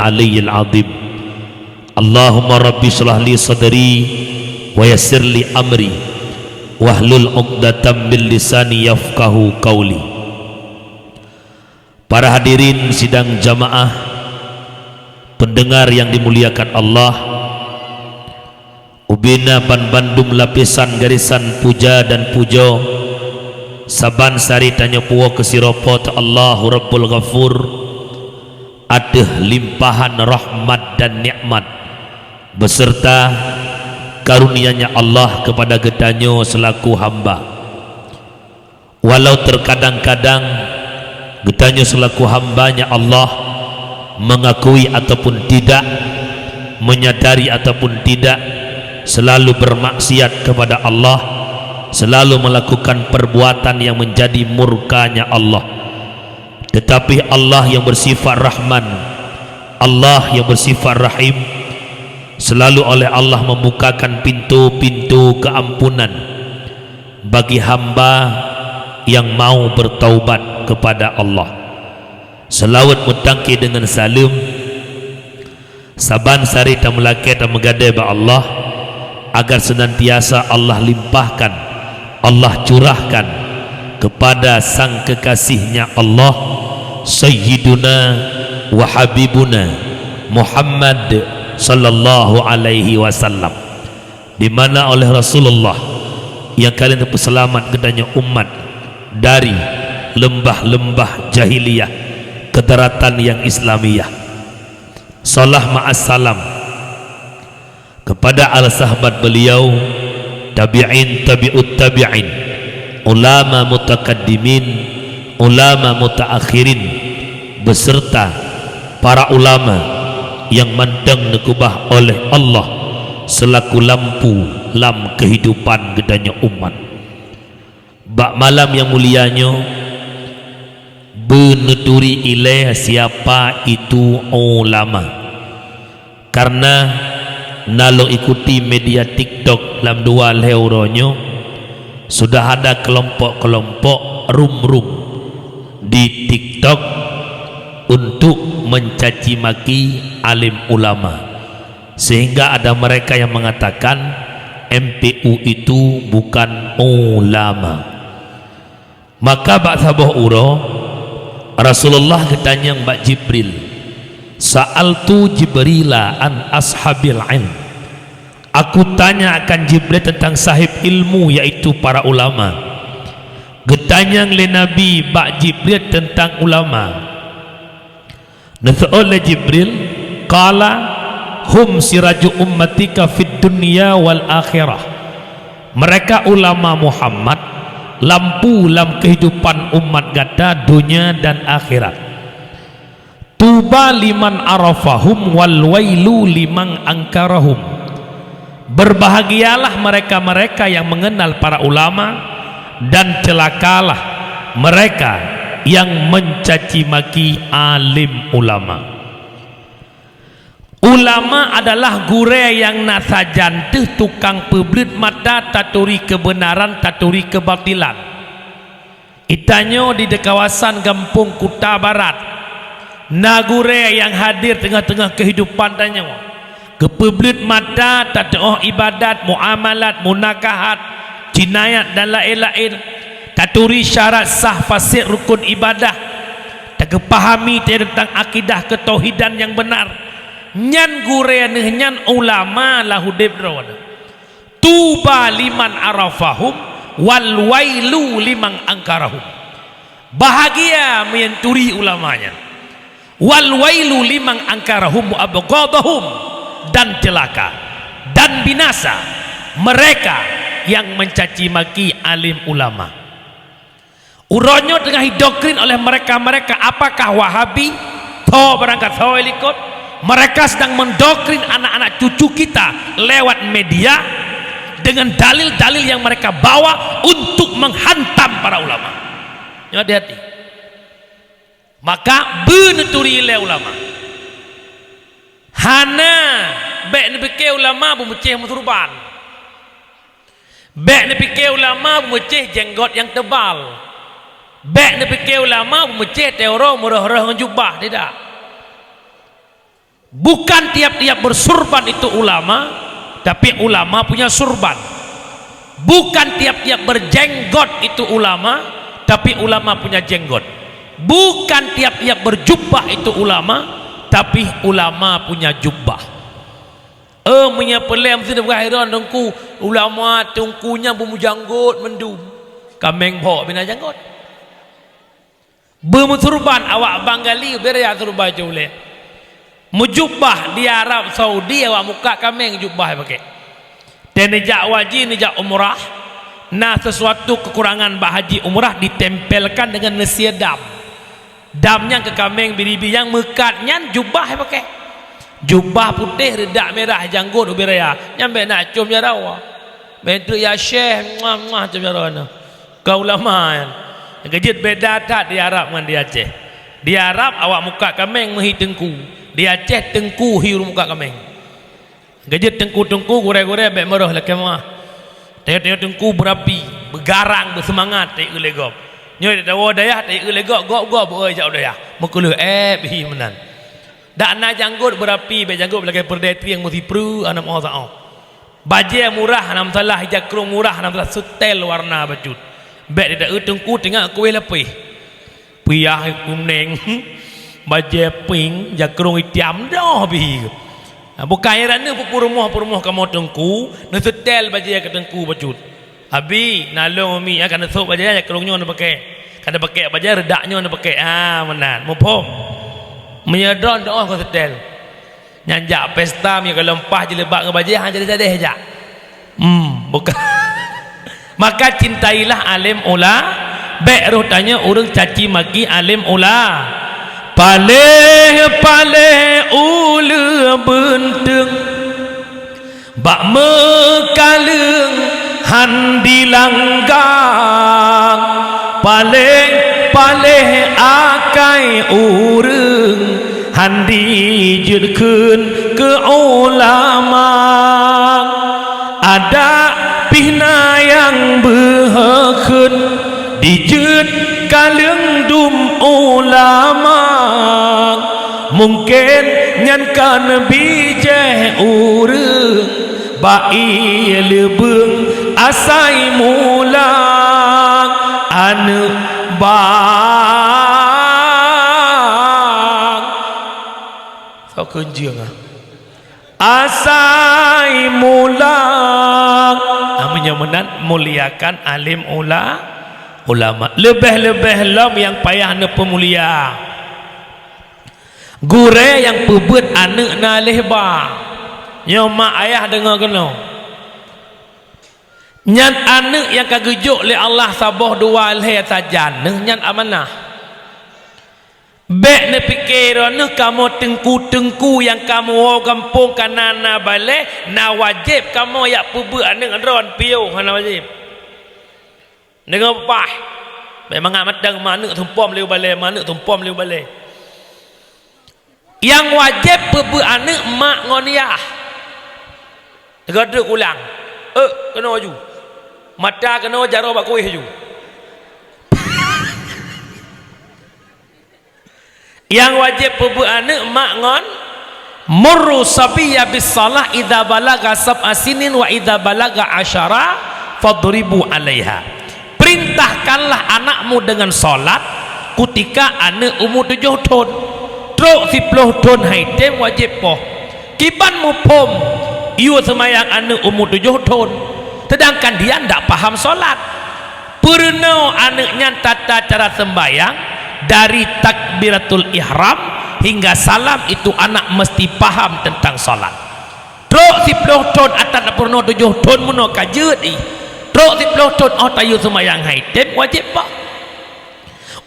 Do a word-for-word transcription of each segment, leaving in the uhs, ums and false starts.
aliyyil azim. Allahumma rabbi shrah li sadri wa yassir li amri wahlul 'uqdatam min lisani yafqahu qauli. Para hadirin sidang jamaah, pendengar yang dimuliakan Allah, ubena banbandum lapisan garisan puja dan pujoe, saban sari tanyoe puwoe keu sidroe Po teu Allahu Rabbul Ghafur ateueh limpahan rahmat dan nikmat beserta karunia-Nya Allah kepada geutanyoe selaku hamba. Walau terkadang-kadang geutanyoe selaku hamba-Nya Allah mengakui ataupun tidak, menyadari ataupun tidak, selalu bermaksiat kepada Allah, selalu melakukan perbuatan yang menjadi murka-Nya Allah. Tetapi Allah yang bersifat Rahman, Allah yang bersifat Rahim, selalu oleh Allah membukakan pintu-pintu keampunan bagi hamba yang mau bertaubat kepada Allah. Seulaweuet meutangke deungon saleuem, saban sari tameulakée tameugadée bak Allah, agar senantiasa Allah limpahkan, Allah curahkan kepada sang kekasih-Nya Allah, Sayyiduna wa Habibuna Muhammad sallallahu alaihi wasallam. Di mana oleh Rasulullah nyang ka lheueh teupeuseulamat geutanyoe umat dari leumbah-leumbah jahiliyah ke daratan nyang Islamiyah. Salam ma'as salam kepada al sahabat beliau, tabi'in, tabi'ut tabi'in, ulama mutakaddimin, ulama mutaakhirin, beserta para ulama nyang mantong neukeubah oleh Allah selaku lampu lam keuhidupan geutanyoe umat. Bak malam nyang mulia nyoe, beuneuturi ilée siapa itu ulama. Karena na lôn ikuti media TikTok lam dua lhée uroe nyoe, sudah ada kelompok-kelompok rum-rum di TikTok untuk mencaci maki alim ulama, sehingga ada mereka yang mengatakan M P U itu bukan ulama. Maka bak saboh uroe, Rasulullah geutanyong bak Jibril, "Sa'altu Jibrila an ashabil ilm." Aku tanya akan Jibril tentang sahib ilmu, yaitu para ulama. Geutanyong lé Nabi bak Jibril tentang ulama. Neuseuôt lé Jibril, qala, "Hum siraju ummatika fid dunya wal akhirah." Mereka ulama Muhammad, lampu lam keuhidupan umat gata donya dan akhirat. "Tuba liman arafahum wal wailu liman angkarahum." Berbahagialah mereka-mereka yang mengenal para ulama, dan celakalah mereka yang mencaci maki alim ulama. Ulama adalah gurée nyang na sajan teuh tukang peubleut mata taturi keubeunaran, taturi keubatilan. Geutanyoe di kawasan gampông Kuta Barat, na gurée nyang hadir teungoh-teungoh keuhidupan tanyoe. Geupeubleut mata tateuôh ibadat, muamalat, munakahat, jinayat dan laén-laén. Taturi syarat sah faséd rukon ibadat. Tageupahami teuntang akidah keutauhidan nyang beunar. Nyan gurée neuh nyan ulama lam udeb droe. "Tuba liman arafahum wal wailu liman angkarahum." Bahagia meunyan turi ulama nyan. "Wal wailu liman angkarahum wa abghadahum," dan celaka dan binasa mereka yang mencaci maki alim ulama. Uroe nyoe teungoh didoktrin oleh mereka-mereka, apakah Wahabi, tho barangkasoe likot. Mereka sedang mendoktrin anak-anak cucu kita lewat media dengan dalil-dalil yang mereka bawa untuk menghantam para ulama. Nyoe hati-hati. Maka beuneuturi lé ulama. Hana bék neupike ulama beumeucéh meusurban. Bék neupike ulama beumeucéh jenggot nyang teubal. Bék neupike ulama beumeucéh teuro meurôh-rôh ngon jubah, tidak. Bukan tiap-tiap bersurban itu ulama, tapi ulama punya surban. Bukan tiap-tiap berjenggot itu ulama, tapi ulama punya jenggot. Bukan tiap-tiap berjubah itu ulama, tapi ulama punya jubah. Eh, meunyoe peulem seudeubah iron teungku, ulama teungku nyan beumujanggot mandum. Kaméng bhok bina janggot. Beumeusurban awak Bangali, beu raya surban cit ulée. Meujubah di Arab Saudi, awak muka kaméng jubah pakai. Dan neujak haji, neujak umrah, na sesuatu kekurangan bak haji umrah ditempelkan dengan neusie dam. Dam nyan keu kaméng biri-biri nyang meukat nyan jubah pakai. Jubah putéh, reudak mirah, janggot ubé raya. Nyan bék na com jaroe. Bék treuk ya syekh, muah, muah, com jaroe na. Ka ulama nyan. Geujeuet beda that di Arab ngon di Aceh. Di Arab awak muka kaméng meuhi teungku. Di Aceh teungku hi ureuëng muka kaméng. Geujeuet teungku-teungku, gurée-gurée bék meurôh lakée meuah. Tanyoe-tanyoe teungku beurapi, beugarang, beuseumangat taeu lé gob. Nyoe tawoe dayah taeu lé gob, gob-gob beu jak dayah. Meukeuleuh éb hi meunan. Dak na janggot beurapi, bék janggot lakée peureudée trieng meusipreue hana meuoh saoh. Bajée murah hana meusalah, jakrong murah hana meusalah, seutel warna bacut. Bék ditaeu teungku teungoh kueh leupeh. Piah kunéng, bajée pink, jakrong itam, doh bih. Bukai raneueh peurumoh-peurumoh kamoe teungku, neuseutel bajée keu teungku bacut. Abi, na lôn umi, ka neusôk bajée jakrong nyoe neupaké. Ka neupaké bajée reudak nyoe neupaké. Ah, meunan. Muphom? Meunyoe droe doh ka seutel. Nyan jak pesta, meunyoe ka lom paih jilbab ngon bajée, han jadéh-jadéh jak. Hmm, bukan. Maka cintailah alim ula, bék roh tanyoe ureuëng caci maki alim ula. Paléh-paléh uleue beunteueng, bak meukaleueng han dilanggang. Paléh-paléh akai ureuëng han dijeuet kheun keu ulama. Adak pih na nyang beuheueh kheun dijeuet kaleueng dum ulama. Mungken nyan kan bijéh ureuëng bak ié leubeueng asai mula aneuëk bang. Soe keunjeueng ah? Asai mula. Ah, meunyoe meunan, muliakan alim ula-, ulama. Leubeh-leubeh lom nyang payah neupeumulia. Gurée nyang peubeuet aneuëk na lhée ba. Nyoe mak ayah deungoe keunoe. Nyan aneuëk nyang ka geujok lé Allah saboh dua lhée sajan, neuh nyan amanah. Bék neupike droeneuh kamoe teungku-teungku nyang kamoe woe gampông ka na, na balée, na wajéb kamoe jak peubeuet aneuëk droen piôh, hana wajéb. Deungoe peupah, bék mangat mantong meuaneuëk tumpom lé u balée, meuaneuëk tumpom lé u balée. Nyang wajéb peubeuet aneuëk mak ngon yah. Deungoe treuk ulang. Euk, keunoe ju. Mata keunoe, jaroe bak kuéh ju. Nyang wajéb peubeuet aneuëk mak ngon, "Muru sabiyya bis shalah idza balagha sab'a sinin wa idza balagha asyara fadribu 'alaiha." Perintahkanlah anakmu dengan salat kutika aneuëk umu tujoh thon. Trok siploh thon hai tem wajéb poh. Kiban muphom yue seumayang aneuëk umu tujoh thon, seudangkan dia ndak paham salat. Peurunoe aneuëk nyan tata cara seumbayang dari takbiratul ihram hingga salam, itu anak mesti paham tentang salat. Trok siploh thon ata tapeurunoe tujoh thon meunoe ka jeuet ih. Trok siploh thon óh tayue seumayang hai tem wajéb poh.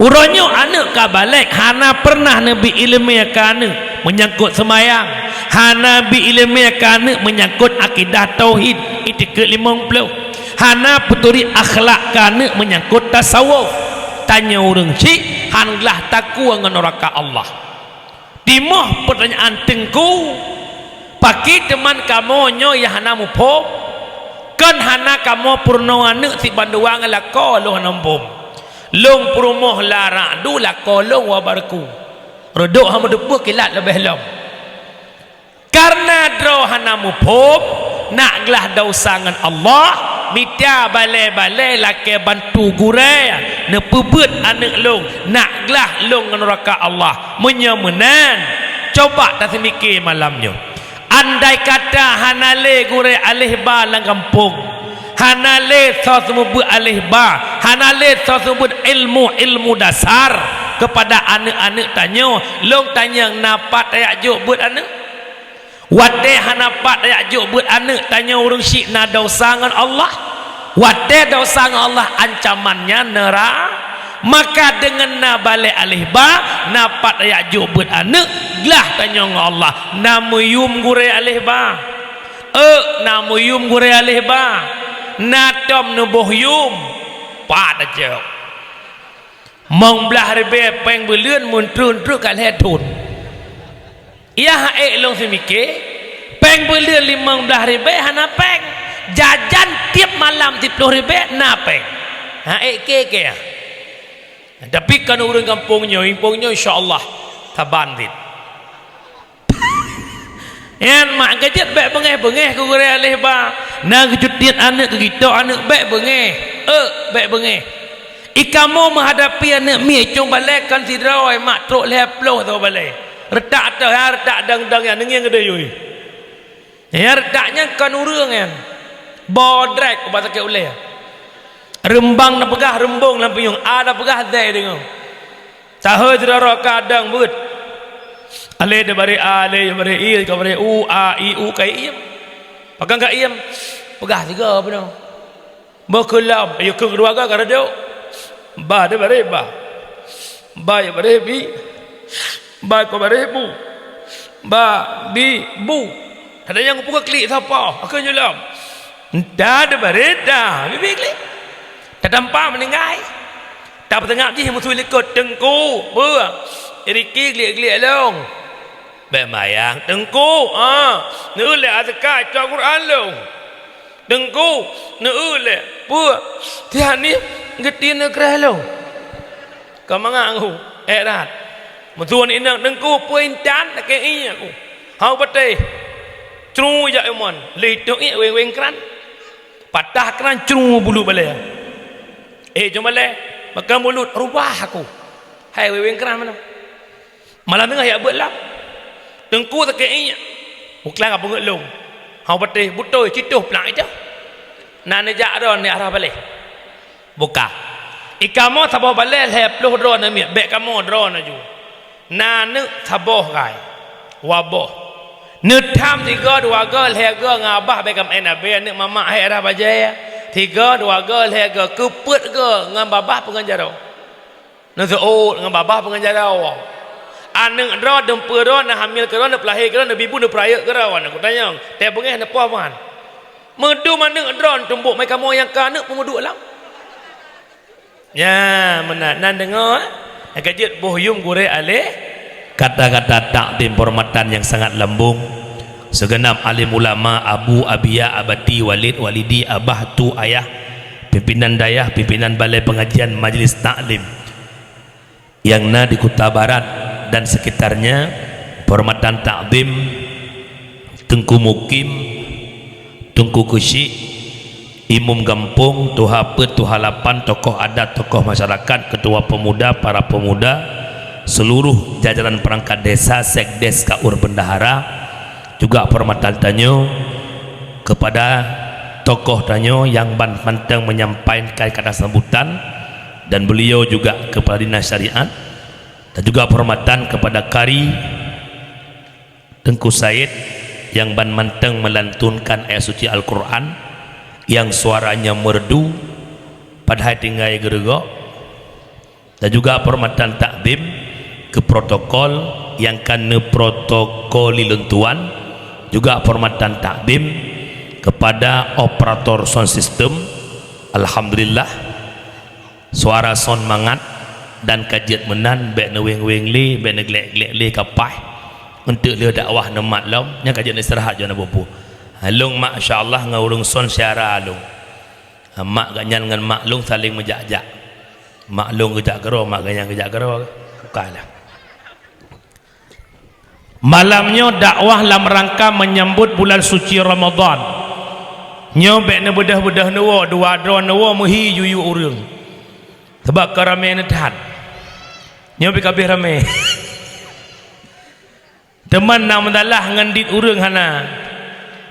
Uroe nyoe aneuëk ka balek hana pernah neubi iéleumé keu aneuëk meunyangkot seumayang, hana bi iéleumé keu aneuëk meunyangkot akidah tauhid, itikeuet limong ploh, hana peuturi akhlak keu aneuëk meunyangkot tasawuf. Tanyoe ureuëng chik han glah takue ngon nuraka Allah. Timoh peutanyaan teungku, pakri teuma kamoe nyoe nyang hana muphom? Kon hana kamoe peurunoe aneuëk sibandua ngon lakoe lôn hana muphom. Lôn peurumoh lam radu lakoe lôn wa barku. Reudok hana meuteupeu kilat leubeh lom. Hana muphom, nak glah desya ngon Allah, mita balée-balée lakée bantu gurée, neupeubeuet aneuëk lôn, nak glah lôn ngon nuraka Allah. Meunyoe meunan, coba taseumike malam nyoe. Andai kata hana lé gurée aléh ba lam gampông, hana lé soe seumeubeuet aléh ba, hana lé soe seumeubeuet ilmu-ilmu dasar keupada aneuëk-aneuëk tanyoe, lôn tanyong na pat tajak jok beuet aneuëk? Watée hana pat tajak jok beuet aneuëk, tanyoe ureuëng syiek na desya ngon Allah. Watée desya ngon Allah, ancaman nyan neura-, maka deungon na balée aléh ba, na pat tajak jok beuet aneuëk, glah tanyoe ngon Allah. Na meuyuem gurée aléh ba? Euk, na meuyuem gurée aléh ba. Na tom neuboh yuem. Pat tajok. Limong blaih ribée péng buleuen, meuntrok-trok ka lhée thon. Yah ék lôn seumike, péng buleuen limong blaih ribée hana péng. Jajan tieb malam siplôh ribée na péng. Ha ék keu-keu. Tapi kon ureuëng gampông nyoe, gampông nyoe insya Allah saban cit. Nyan mak geujeuet bék beungéh-beungéh keu gurée aléh ba. Na geujutiet aneuëk, geugitok aneuëk bék beungéh. Euk, bék beungéh. Ikamoe meuhadapi aneuëk miet cong balée kon sidroe mak trok lhée ploh droe balée. Reutak ateueh, ha, reutak dang-dang nyan neungieng keudeh yui. Nyan reutak nyan kon ureuëng nyan. Bodrek ubat sakét ulée. Reumbang na peugah reumbong lam pinyueng, a na peugah dai deungoe. Sahoe sidroe ka dang beuet. Alé dibari a, alé dibari i, ka bari u, a, i, u, ka iem. Pakon ka iem? Peugah tiga bunoe. Boh keulam, ayo keu keuluwarga ka reudok. Ba dibari ba. Ba dibari bi. Ba ka bari bu. Ba, bi, bu. Ada nyang peugah klik sapa? Aku nyulam. Entah dibari dah, bi, bi klik. Tatampa meuninggai. Tapeuteungab jih musoh likot, "Teungku, peue? Riki gliek-gliek lôn." "Bék mayang, Teungku, ha, neueu lé azka cok Quran lôn." "Teungku, neueu lé, peue? Tiani geuti neukreh lôn." Ka mangat aku, éh that. Musoh inong, "Teungku, peue intan lakée ié aku? Hau patéh." Cru jak iman, lé itong ié weng-weng kran. Patah kran, cru bulu balée. Eh, jom balée, makan mulut, rubah aku. Hai, weng-weng kran mana? Malam teungoh jak beuet lam. Teungku sakét ié. Buklang ka peungeuet lôn. Hau patéh, beutôi, citoh plak itoh. Na neujak droe, neuarah balée. Buka. Ikamoe saboh balée lhée ploh droe neumiet, bék kamoe droe neuju. Na neuk saboh gai. Waboh. Neutham tiga dua ga, lhée ga ngon abah bék kam éh nabe, neuk mamak hai arah bajée. Tiga dua ga, lhée ga, keupeuet ga ngon babah peungon jaroe. Neuseuôt ngon babah peungon jaroe. Aneuëk droe, deumpeu droe, neuhamil keudroe, neupeulahé keudroe, neubibu, neupeurayeuk keudroe, aneuëk kutanyong. Tée beungéh neupoh ban. Meudum aneuëk droe, tumbok mai kamoe nyang ka aneuëk peumeuduek lam. Nya, meunan. Nan deungoe, eh? Nyang ka jeuet boh yuem gurée aléh. Kata-kata takdim penghormatan yang sangat lambung. Segenap alim ulama, abu, abiya, abati, walid, walidi, abah, tu, ayah, pimpinan dayah, pimpinan balai pengajian, majlis taklim yang na di Kuta Barat dan sekitarnya, penghormatan takdim Teungku Mukim, Teungku Keuchik, Imum Gampông, Tuha Peuet, Tuha Lapan, tokoh adat, tokoh masyarakat, ketua pemuda, para pemuda, seluruh jajaran perangkat desa, sekdes, kaur bendahara, juga penghormatan tanyoe kepada tokoh tanyoe nyang ban mantong menyampaikan kata sambutan, dan beliau juga Kepala Dinas Syariat, dan juga penghormatan kepada Kari Teungku Said nyang ban mantong melantunkan ayat suci Al-Quran yang suaranya merdu, padahai tinggai geureugok. Dan juga penghormatan takdim ke protokol yang ka neuprotokoli lôn tuan, juga penghormatan takdim kepada operator sound system. Alhamdulillah, suara sound mangat dan ka jeuet meunan, bék neuweng-weng lé, bék neuglek-glek lé, ka paih. Eunteuk lheueh dakwah neumat lom, nyan ka jeuet istirahat jih na bubu. Lôn mak, insya Allah, ngon ureuëng sound syara lôn. Mak gak nyan ngon mak lôn saling meujak-jak. Mak lôn geujak keudroe, mak geuh nyan geujak keudroe. Bukanlah. Malam nyoe dakwah lam rangka menyambut bulan suci Ramadan. Nyoe bék neubeudoh-beudoh neuwoe, dua droe neuwoe meuhi yue-yue ureuëng. Sabab ka ramé neuthat. Nyoe pih ka abéh ramé. Teuma na meudalah ngon dit ureuëng hana.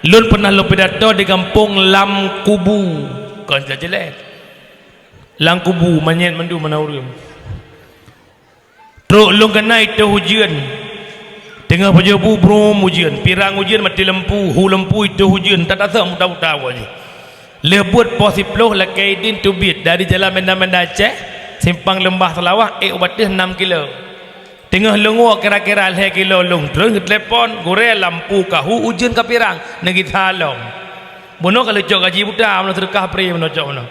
Lôn pernah lôn pidato di gampông Lam Kubu. Kon Silat Jeulée. Lam Kubu, manyét mandum hana ureuëng. Trok lôn keunan itôh ujeuen. Teungoh pajoh bu brum ujeuen, pirang ujeuen maté lampu, hu lampu itôh ujeuen, tatasok muta-muta awak jih. Lheueh buet poh siplôh lakée idin teubiet dari jalan Medan-Medan Aceh, simpang Leumbah Seulawah, ék u Bateueh nam kilo. Teungoh lôn woe kira-kira lhée kilo lôn treun geutelepon, gurée lampu ka hu ujeuen ka pirang, neugisa lom. Bunoe ka leucok gaji buta, meunoe seudeukah pri meunoe cok meunoe.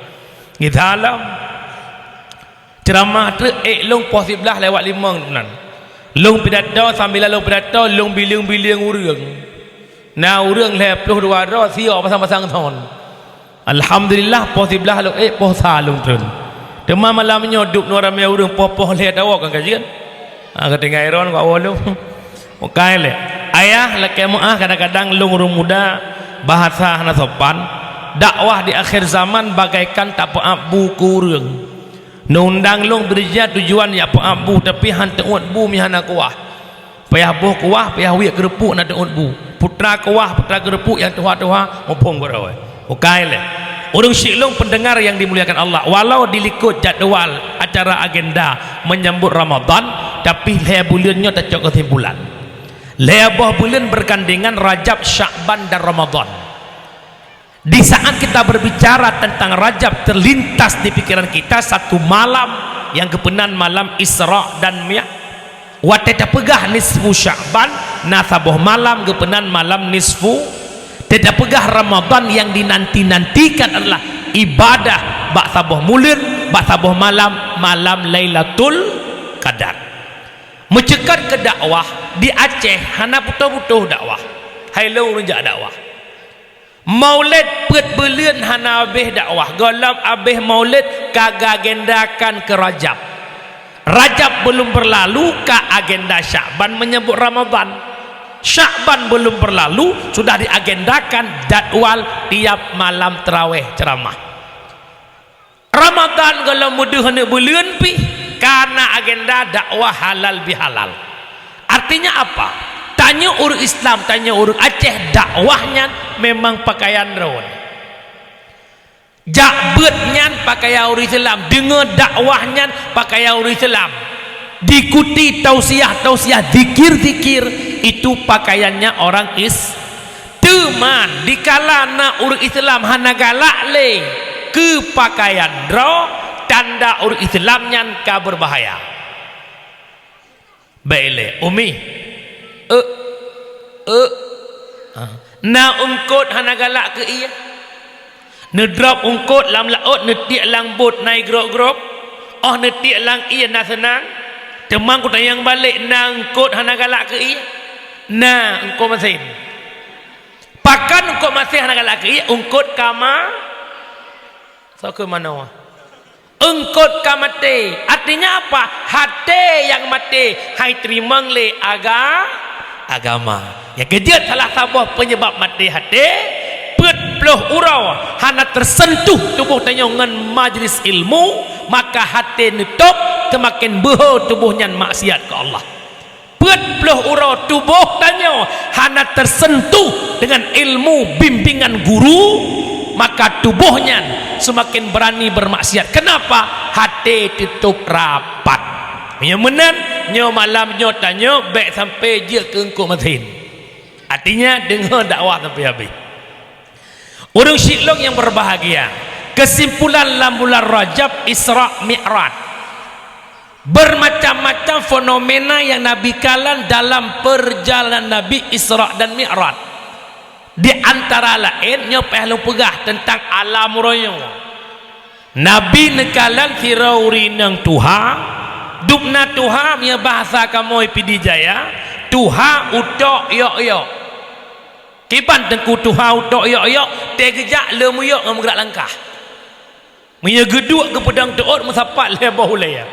Gisa lom. Ceuramah treuk ék lôn poh siblaih lewat limong nan. Lôn pidato, sambilan lôn pidato, lôn bileueng-bileueng ureuëng. Na ureuëng lhée ploh dua droe, siok pasang-pasang thon. Alhamdulillah, poh siblaih lôn ék, poh sa lôn treun. Teuma malam nyoe dub nyoe ramé ureuëng poh-poh lhée tawoe kan kajeuen. Ha, ka tinggai ron ka woe lôn. Bukai lé. Ayah lakée meuáh, kadang-kadang lôn ureuëng muda bahasa hana sopan. Dakwah di akhir zaman bagaikan tapeuab bu keu ureuëng. Neuundang lôn beureuja tujuan jak peuab bu, tapi han teuôt bu meuhana kuah. Payah boh kuah, payah wiek keureupuk na teuôt bu. Putra kuah, putra keureupuk nyang tuha-tuha muphom gurée. Bukai lé. Ureuëng syik lôn pendengar yang dimuliakan Allah, walau dilikot jadwal acara agenda menyambut Ramadan, tapi lhée buleuen nyoe tacok keusimpulan. Lhée boh buleuen bergandengan Rajab, Syakban dan Ramadan. Di saat kita berbicara tentang Rajab, terlintas di pikiran kita satu malam yang geupeunan malam Isra dan Mi'raj. Watée tapeugah nisfu Sya'ban, na saboh malam geupeunan malam nisfu. Teupeugah Ramadan yang dinanti-nantikan adalah ibadah bak saboh buleuen, bak saboh malam, malam Lailatul Qadar. Meuceukat keu dakwah, di Aceh hana putôh-putôh dakwah. Hai lôn ureuëng jak dakwah. Maulid peuet buleuen hana abéh dakwah, gohlom abéh Maulid ka geuagendakan keu Rajab. Rajab belum berlalu, ka agenda Syakban menyambut Ramadan. Syakban belum berlalu, sudah diagendakan jadwal tiap malam tarawih ceuramah. Ramadan gohlom meudeuh aneuk buleuen pih ka na agenda dakwah halal bihalal. Artinya apa? Tanyoe ureuëng Islam, tanyoe ureuëng Aceh, dakwah nyan memang pakaian droe. Jak beuet nyan pakaian ureuëng Islam, deungoe dakwah nyan pakaian ureuëng Islam. Diikuti tausiah-tausiah, zikir-zikir, itu pakaiannya orang Is-, Teuma dikala na ureuëng Islam hana galak lé keu pakaian droe, tanda ureuëng Islam nyan ka beubahaya. Bék lé, Umi. Euk, euk. Ha. Na eungkôt hana galak keu ie. Neudrop eungkôt lam laôt, neutiek lam bot na igrôp-grôp. Óh neutiek lam ie na seunang. Teuma kutanyong balek, na eungkôt hana galak keu ie? Na, eungkôt masén. Pakon eungkôt masén hana galak keu ie? Eungkôt ka ma-, soe keu manoe? Eungkôt ka maté. Artinya apa? Até nyang maté, han iteurimong lé aga-, agama. Nyang keujeuet salah saboh peunyeubab maté até, peuet ploh uroe hana teuseuntuh tuboh tanyoe ngon majlis ilmu, maka até neutôb, seumaken beuhe tuboh nyan maksiat keu Allah. Peuet ploh uroe tuboh tanyoe hana teuseuntuh deungon ilmu bimbingan guru, maka tuboh nyan seumaken beurani beurmaksiat. Keunapa? Até teutôb rapat. Meunyoe meunan, nyoe malam nyoe tanyoe bék sampai jeuet keu eungkôt masén. Artinya, deungoe dakwah sampai habéh. Ureuëng syik lôn nyang beubahgia, keusimpulan lam bulan Rajab Isra Mi'raj. Bermacam-macam fenomena nyang Nabi kalon dalam peurjalanan Nabi Isra dan Mi'raj. Di antara laén nyoe payah lôn peugah teuntang alam uroe nyoe. Nabi neukalon sidroe ureuëng inong tuha, dubna tuha meunyoe bahasa kamoe Pidie Jaya, tuha utok yok-yok. Kiban teungku tuha utok yok-yok, tée geujak le meuyok ngon meugrak langkah. Meunyoe geuduek geupeudong teuôt meusapat lhée boh ulée.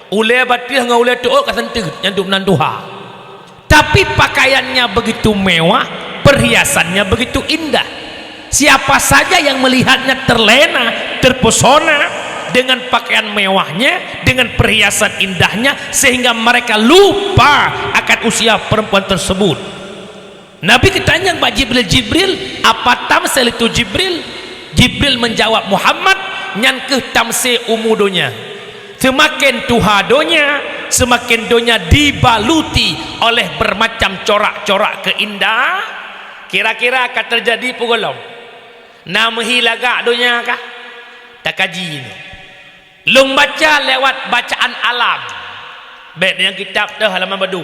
Ulée bateuh ngon ulée teuôt ka seunteut nyang dubna tuha. Tapi pakaiannya begitu mewah, perhiasannya begitu indah. Siapa saja yang melihatnya terlena, terpesona dengan pakaian mewahnya, dengan perhiasan indahnya, sehingga mereka lupa akan usia perempuan tersebut. Nabi geutanyong bak Jibril, "Jibril, apa tamsil itu, Jibril?" Jibril menjawab, "Muhammad, nyan keuh tamsil umu donya. Seumaken tuha donya, seumaken donya dibaluti oleh bermacam corak-corak keuindah." Kira-kira ka teujadi peue gohlom? Na meuhi lagak donya kah? Takaji nyoe. Lôn baca lewat bacaan alam. Bèk nyang kitab teuh halaman badum.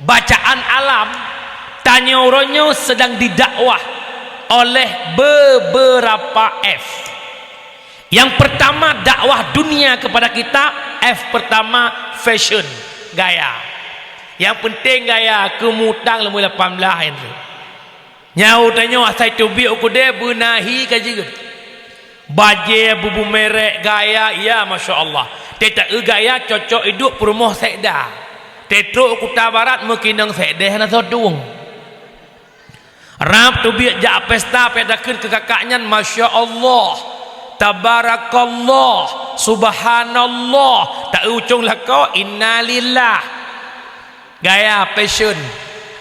Bacaan alam, tanyoe uroe nyoe sedang didakwah oleh beberapa F. Yang pertama, dakwah dunia kepada kita, F pertama, fashion, gaya. Yang penting gaya, keumutang leumui lapan blah nyan. Nyoe tanyoe asai teubiet u keudè beuna hi ka jeuet. Bajèe bubu merek gaya, ya, masya Allah. Teuta eu gaya cocok iduek peurumoh sekda. Teutrok u Kuta Barat meukinong sekda hana soe tueng. Rab teubiet jak pesta payah takheun keu kakak nyan, masya Allah. Tabarakallah. Subhanallah. Ta eu ucong lakoe, innalillah. Gaya fashion.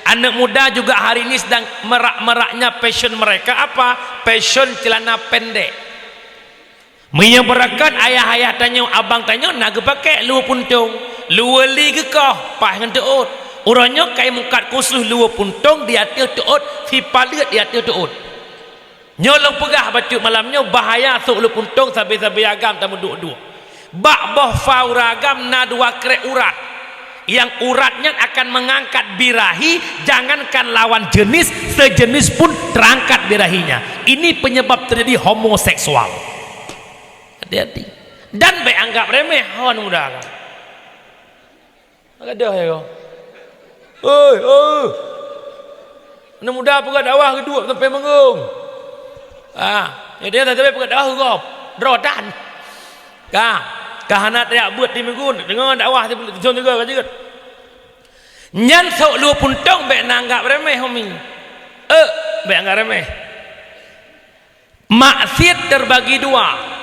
Aneuk muda juga hari ini sedang merak-meraknya fashion mereka apa? Fashion celana pendek. Meunyoe beurakan ayah-ayah tanyoe, abang tanyoe na geupakè luweue puntông, luweue li geukoh, paih ngon teuôt. Uroe nyoe kai mungkat khusus luweue puntông di ateueh teuôt, sipaleuet di ateueh teuôt. Nyoe lôn peugah bacut malam nyoe, bahaya sôk luweue puntông sabe-sabe agam tameuduek-duek. Bak boh fa ureueng agam na dua krek urat. Nyang urat nyan akan mengangkat birahi, jangankan lawan jenis, sejenis pun terangkat birahinya. Ini penyebab terjadi homoseksual. Hati-hati. Dan bèk anggap remeh ho aneuk muda agam. Gadoh ya kau. Oi, oi. Aneuk muda peugah dakwah geuduek sampai meungong. Ah, ya dia sampai peugah dakwah gop. Droe tan. Ka, ka hana tajak beuet di minggu, deungoe dakwah di dusun juga ka jeuet. Nyan sôk luweue puntông bèk na anggap remeh, umi. Eh, bèk anggap remeh. Maksiat terbagi dua.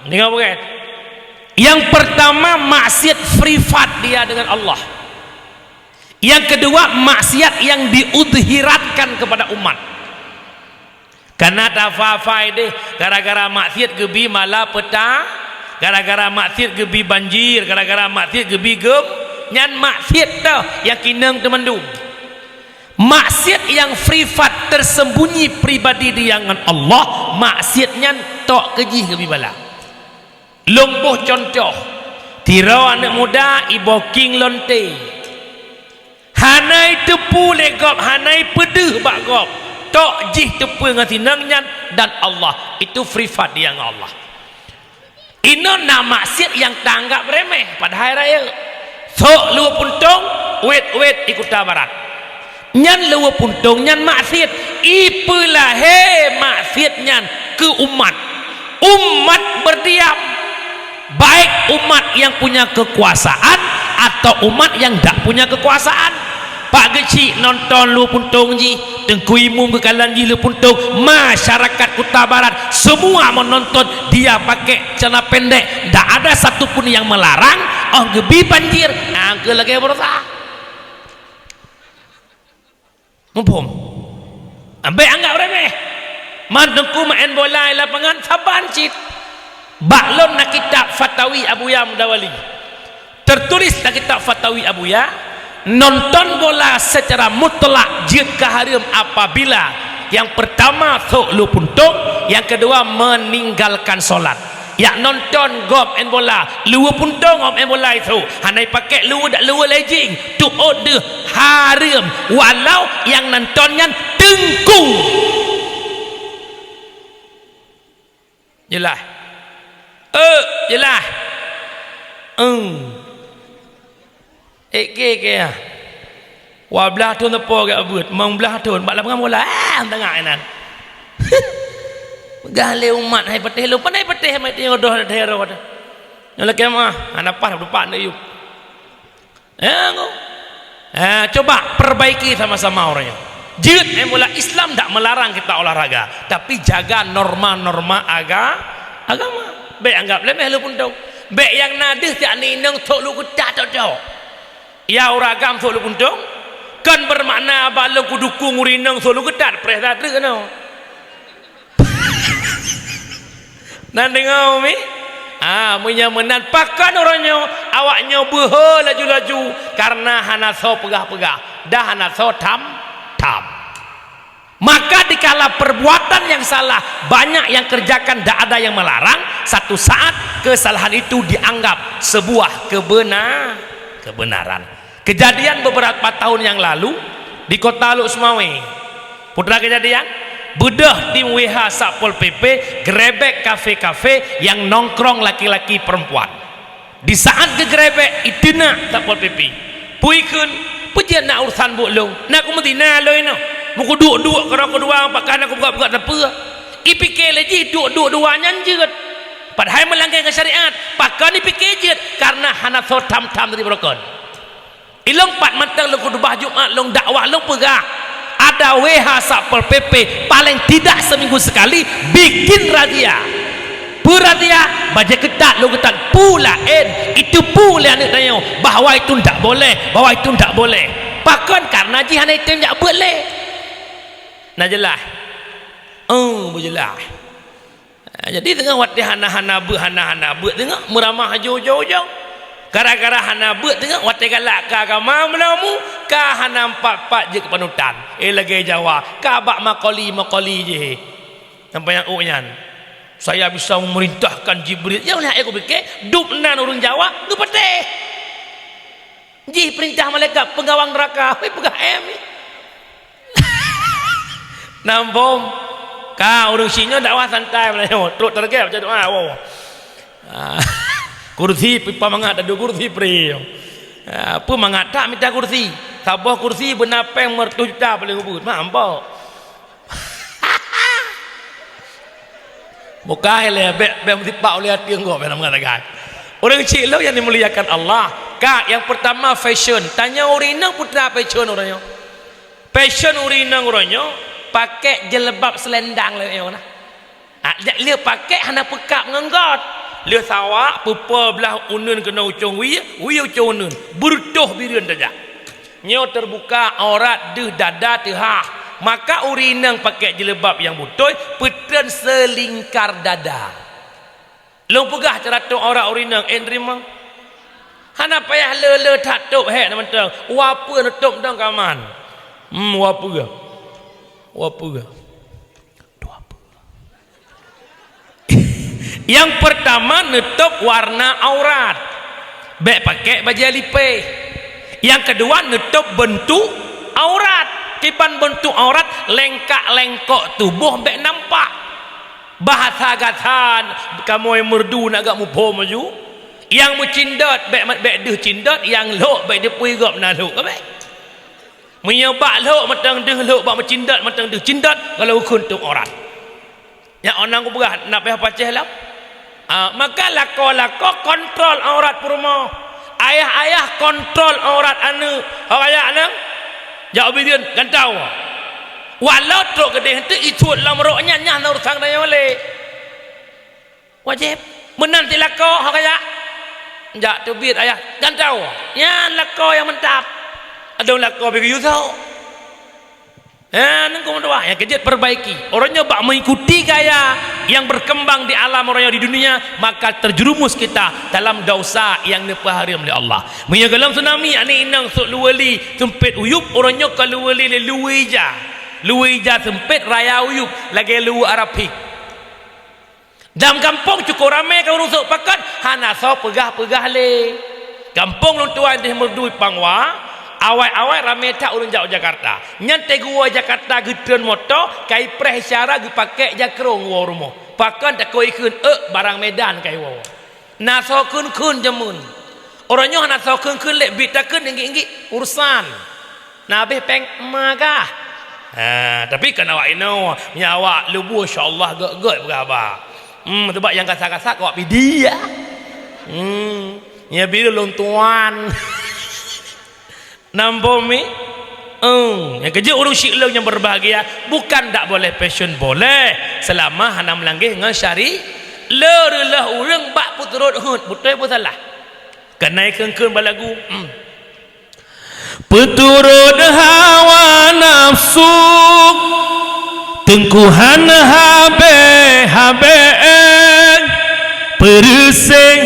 Dengar bukan? Yang pertama, maksiat privat dia dengan Allah. Yang kedua, maksiat yang diudhiratkan kepada umat. Kana tafa-fa deh, gara-gara maksiat geubi malapeta, gara-gara maksiat geubi banjir, gara-gara maksiat geubi gem, nyan maksiat teuh nyang kinong teumandum. Maksiat nyang privat tersembunyi pribadi dia ngon Allah, maksiat nyan tok keujih geubi bala. Lôn boh cuntoh, tiroe aneuk muda iboh king lonte. Hana iteupeue lé gob, hana ipeudeuh bak gob, tok jih teupeue ngon sinong nyan dan Allah. Itu privat dia ngon Allah. Inoe na maksiat nyang tanggap remeh, padahai rayeuk. Sôk luweue puntông, wét-wét di Kuta Barat. Nyan luweue puntông nyan maksiat. Ipeulahé maksiat nyan keu umat. Umat berdiam. Baik umat yang punya kekuasaan atau umat yang dak punya kekuasaan. Pak Geuchik nonton luweue puntông jih, Teungku Imum geukalon jih luweue puntông, masyarakat Kuta Barat semua menonton dia pakai celana pendek, ndak ada satu pun yang melarang, oh geubi banjir, angka lagèe beurasa. Muphom? Ambek anggap remeh. Man Teungku maén bola di lapangan saban cit. Bak lôn na kitab Fatawi Abuya Mudawali. Tertulis dalam kitab Fatawi Abuya, nonton bola secara mutlak jeuet ka hareuem apabila yang pertama sôk luweue puntông, yang kedua meninggalkan solat. Jak nonton gob maén bola, luweue puntông gob maén bola itu, hana ipakék luweue dak luweue legging, tuôt deuh hareuem, walau nyang nonton nyan teungku. Jeulaih? Eh, jeulaih. Eung. Ék, ék, ék, ya. Dua blah thôn teupô gak beuet, limong blah thôn, bak lapangan bola, ah, tengah inan. Peugah lé umat, hai patéh lôn, pandai patéh, mai teuh rodoh, hai rodoh. Nyoe lakée mah, hana paih, dua puluh empat neuk yub. Eh, ngo. Eh, coba perbaiki sama-sama uroe nyoe. Jeuet, eh, mula Islam dak melarang kita olahraga, tapi jaga norma-norma aga-, agama. Bék anggap lemeh lôn puntông. Bék nyang na deuh jak ni inong thok lôn geutat tok-tok. Ya ureueng agam thok lôn puntông, kon bermakna abah lôn kudukung ureueng inong thok lôn geutat, preh that treuk keunoe. Na deungoe mi? Ah, meunyoe meunan, pakon uroe nyoe awak nyoe beuhe laju-laju karena hana soe peugah-peugah, dah hana soe tham-tham. Maka dikala perbuatan yang salah banyak yang kerjakan, dak ada yang melarang, satu saat kesalahan itu dianggap sebuah kebena-, kebenaran. Kejadian beberapa tahun yang lalu di kota Lhokseumawe. Peue teuma kejadian? Beudôh tim W H Satpol P P geurebek kafe-kafe nyang nongkrong laki-laki perempuan. Di saat geugeurebek, iteunak Satpol P P. Peue ikheun, "Peue jeuet na urusan buet lôn? Na kumeutina lôn inoe. Meukuduek-duek keudroe keudua, pakon na kubuka-buka teupeu." Ipike lé jih duek-duek dua nyan jeuet. Padahai meulanggar ngon syariat. Pakon ipike jeuet? Karena hana soe tham-tham dari beurokon. Ilong pat mantong lôn khutubah Jumat, lôn dakwah, lôn peugah, ada W H Satpol P P paling tidak seminggu sekali bikin razia. Peue razia? Bajée keutat, lôn keutat, peue laén, itu peue lé aneuk tanyoe bahwa itu ndak boleh, bahwa itu ndak boleh. Pakon? Karena jih hana item jak beuet lé. Na jeulaih? Oh, beujeulaih. Ha, jadi teungoh watée hana-hana beuet, hana-hana beuet teungoh meuramah aju ujong-ujong. Gara-gara hana beuet teungoh watée galak keu agama meulamu, ka hana empat-empat jeuet keu panutan. Eh, lagée Jawa, ka bak makoli-makoli jih. Sampai nyang uk nyan, "Saya bisa memerintahkan Jibril." Ya ulah, eh, kupike, dub nan ureueng Jawa geupatéh. Jih peurintah malaikat peungawang neuraka. Hei, peugah M. Nambom. Ka ureueng sinoe dakwah santai, meunyoe trok target baca doa, wow. Ah, kursi pipa mangat, adu kursi pri. Ah, peue mangat tak mita kursi? Saboh kursi beuna péng meureutoh juta paléng ubeut. Mampok. Bukan lé, bék, bék meusipak ulée até gob, bék na meukat sagai. Ureueng chik lôn nyang dimuliakan Allah, ka, nyang peurtama fashion. Tanyoe ureueng inong peue teuma fashion uroe nyoe. Fashion ureueng inong uroe nyoe, pakék jilbab seulendang lé nyoe na. Ah, jak lheueh pakék hana peukab ngon got. Lheueh sawak, peupo blaih uneuen keunoe ucong wie, wie ucong uneuen. Beureutoh bireuen tajak. Nyoe teubuka aurat deuh dada teuhah, maka ureueng inong pakék jilbab nyang beutôi peutreun seulingkar dada. Lôn peugah cara tôp aurat ureueng inong, eh, teurimong. Hana payah le-le that tôp hék na mantong. Wapeue neutôp dong kaman. Hmm, wapeue. Wapeue. Dua peuh. Nyang peurtama, neutôp warna aurat. Bék pakék bajée lipéh. Nyang keudua, neutôp beuntuk aurat. Kiban beuntuk aurat, lengkak-lengkok tuboh bék nampak. Bahasa gasan kamoe meureudu nak gak muphom laju. Nyang meucindot bék, bék deuh cindot, nyang lhok bék deuh pui gob na lhok ka bék. Meunyoe bak lhok mantong deuh lhok, bak meucindot mantong deuh cindot, gohlom kheun tôp aurat. Nyan 'oh nan kupeugah, na payah pacéh lom. Ah, maka lakoe-lakoe kontrol aurat peurumoh. Ayah-ayah kontrol aurat aneuk. Ho kajak aneuk, jak ubé dieun, gantau. Walau trok keudeh eunteuk isuet lom rok nyan, nyan na urusan tanyoe lé. Wajéb. Meunan cit lakoe, ho kajak. Jak teubiet ayah, gantau. Nyan lakoe nyang mantap. Adong lakoe pih geuyue sok. Ha, nyan keuh meudoa, nyang keujeuet perbaiki. Uroe nyoe bak mengikuti gaya yang berkembang di alam uroe nyoe di dunia, maka terjerumus kita dalam dosa yang neupeuhareuem lé Allah. Meunyoe gohlom tsunami, aneuk inong sok luweue li seumpét uyueb, uroe nyoe ka luweue li lé luweue ija. Luweue ija seumpét raya uyueb lagée luweue Arab pih. Dalam gampông cukôp ramé ka ureuëng sôk pakat, hana soe peugah-peugah lé. Gampông lôn tuan deh Meurdui Pangwa, awai-awai ramé that ureuëng jak u Jakarta. Nyan teuk geuwoe Jakarta geutreun moto, ka ipreh isyara geupakék jakrong woe rumoh. Pakon takot ikheun, "Euk, barang Medan ka iwoe." Na soe kheun-kheun jameun. Uroe nyoe hana soe kheun-kheun lé, bit takheun inggit-inggit urusan. Na habéh péng ma kah? Ha, tapi kon awak inoe, meunyoe awak leubu, insya Allah, gét-gét peugah haba. Hmm, sabab nyang kasar-kasar keu awak pih di, ya. Hmm, nyan bit lôn tuan. Nampak mi? Eh, nyang keujeuet ureuëng syiek lôn nyang berbahagia, bukan dak boleh fashion, boleh, selama hana meulangge ngon syari-, le reuloh ureuëng bak peuturot heuet, beutôi peusalah. Keuhai kheun-kheun bak lagu, hmm. Peuturot hawa nafsu, teungku han habéh-habéh, peureuséh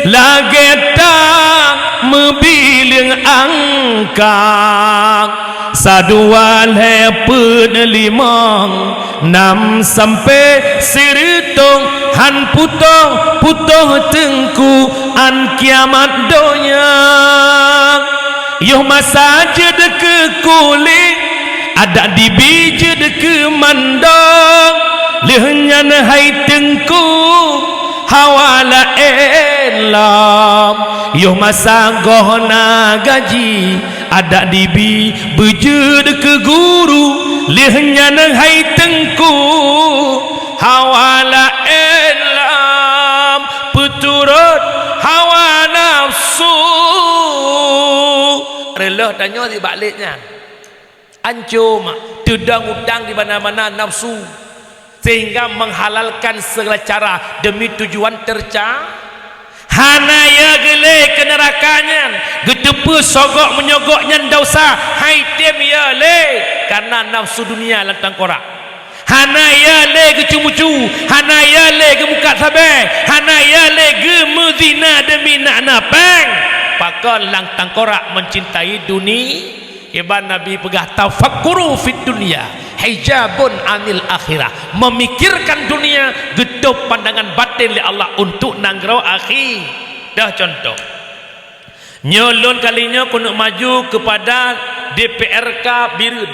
lagée tang meubileung angkang, sadua lhée peuet limong, nam sampoe sireutôh, han putôh-putôh teungku án kiamat donya. Yoh masa jeuet keu kulét, adak dibi jeuet keu mandong, lheueh nyan hai teungku hawa laén lom. Yoh masa goh na gaji, adak dibi beujeuet keu guru, lheueh nyan hai teungku hawa laén lom, peuturot hawa nafsu. Reuloh tanyoe sibak lét nyan. Anco mak, teudong utang di mana-mana nafsu, sehingga menghalalkan segala cara demi tujuan terca-, hana ya geulé keu neuraka nyan, geuteupeue sogok meunyoe gobnyan desya, hai tem ya lé, karena nafsu dunia lam tangkorak. Hana ya lé geucu-mucu, hana ya lé geumukat sabe, hana ya lé geumeuzina demi nak na péng. Pakon lam tangkorak mencintai duni-, iban Nabi peugah, "Tafakkuru fid dunya hijabun anil akhirah." Memikirkan dunia geutôb pandangan batin lé Allah untuk nanggroe akhi-, dah contoh. Nyoe lôn kali nyoe keuneuk maju keupada D P R K Bireuen.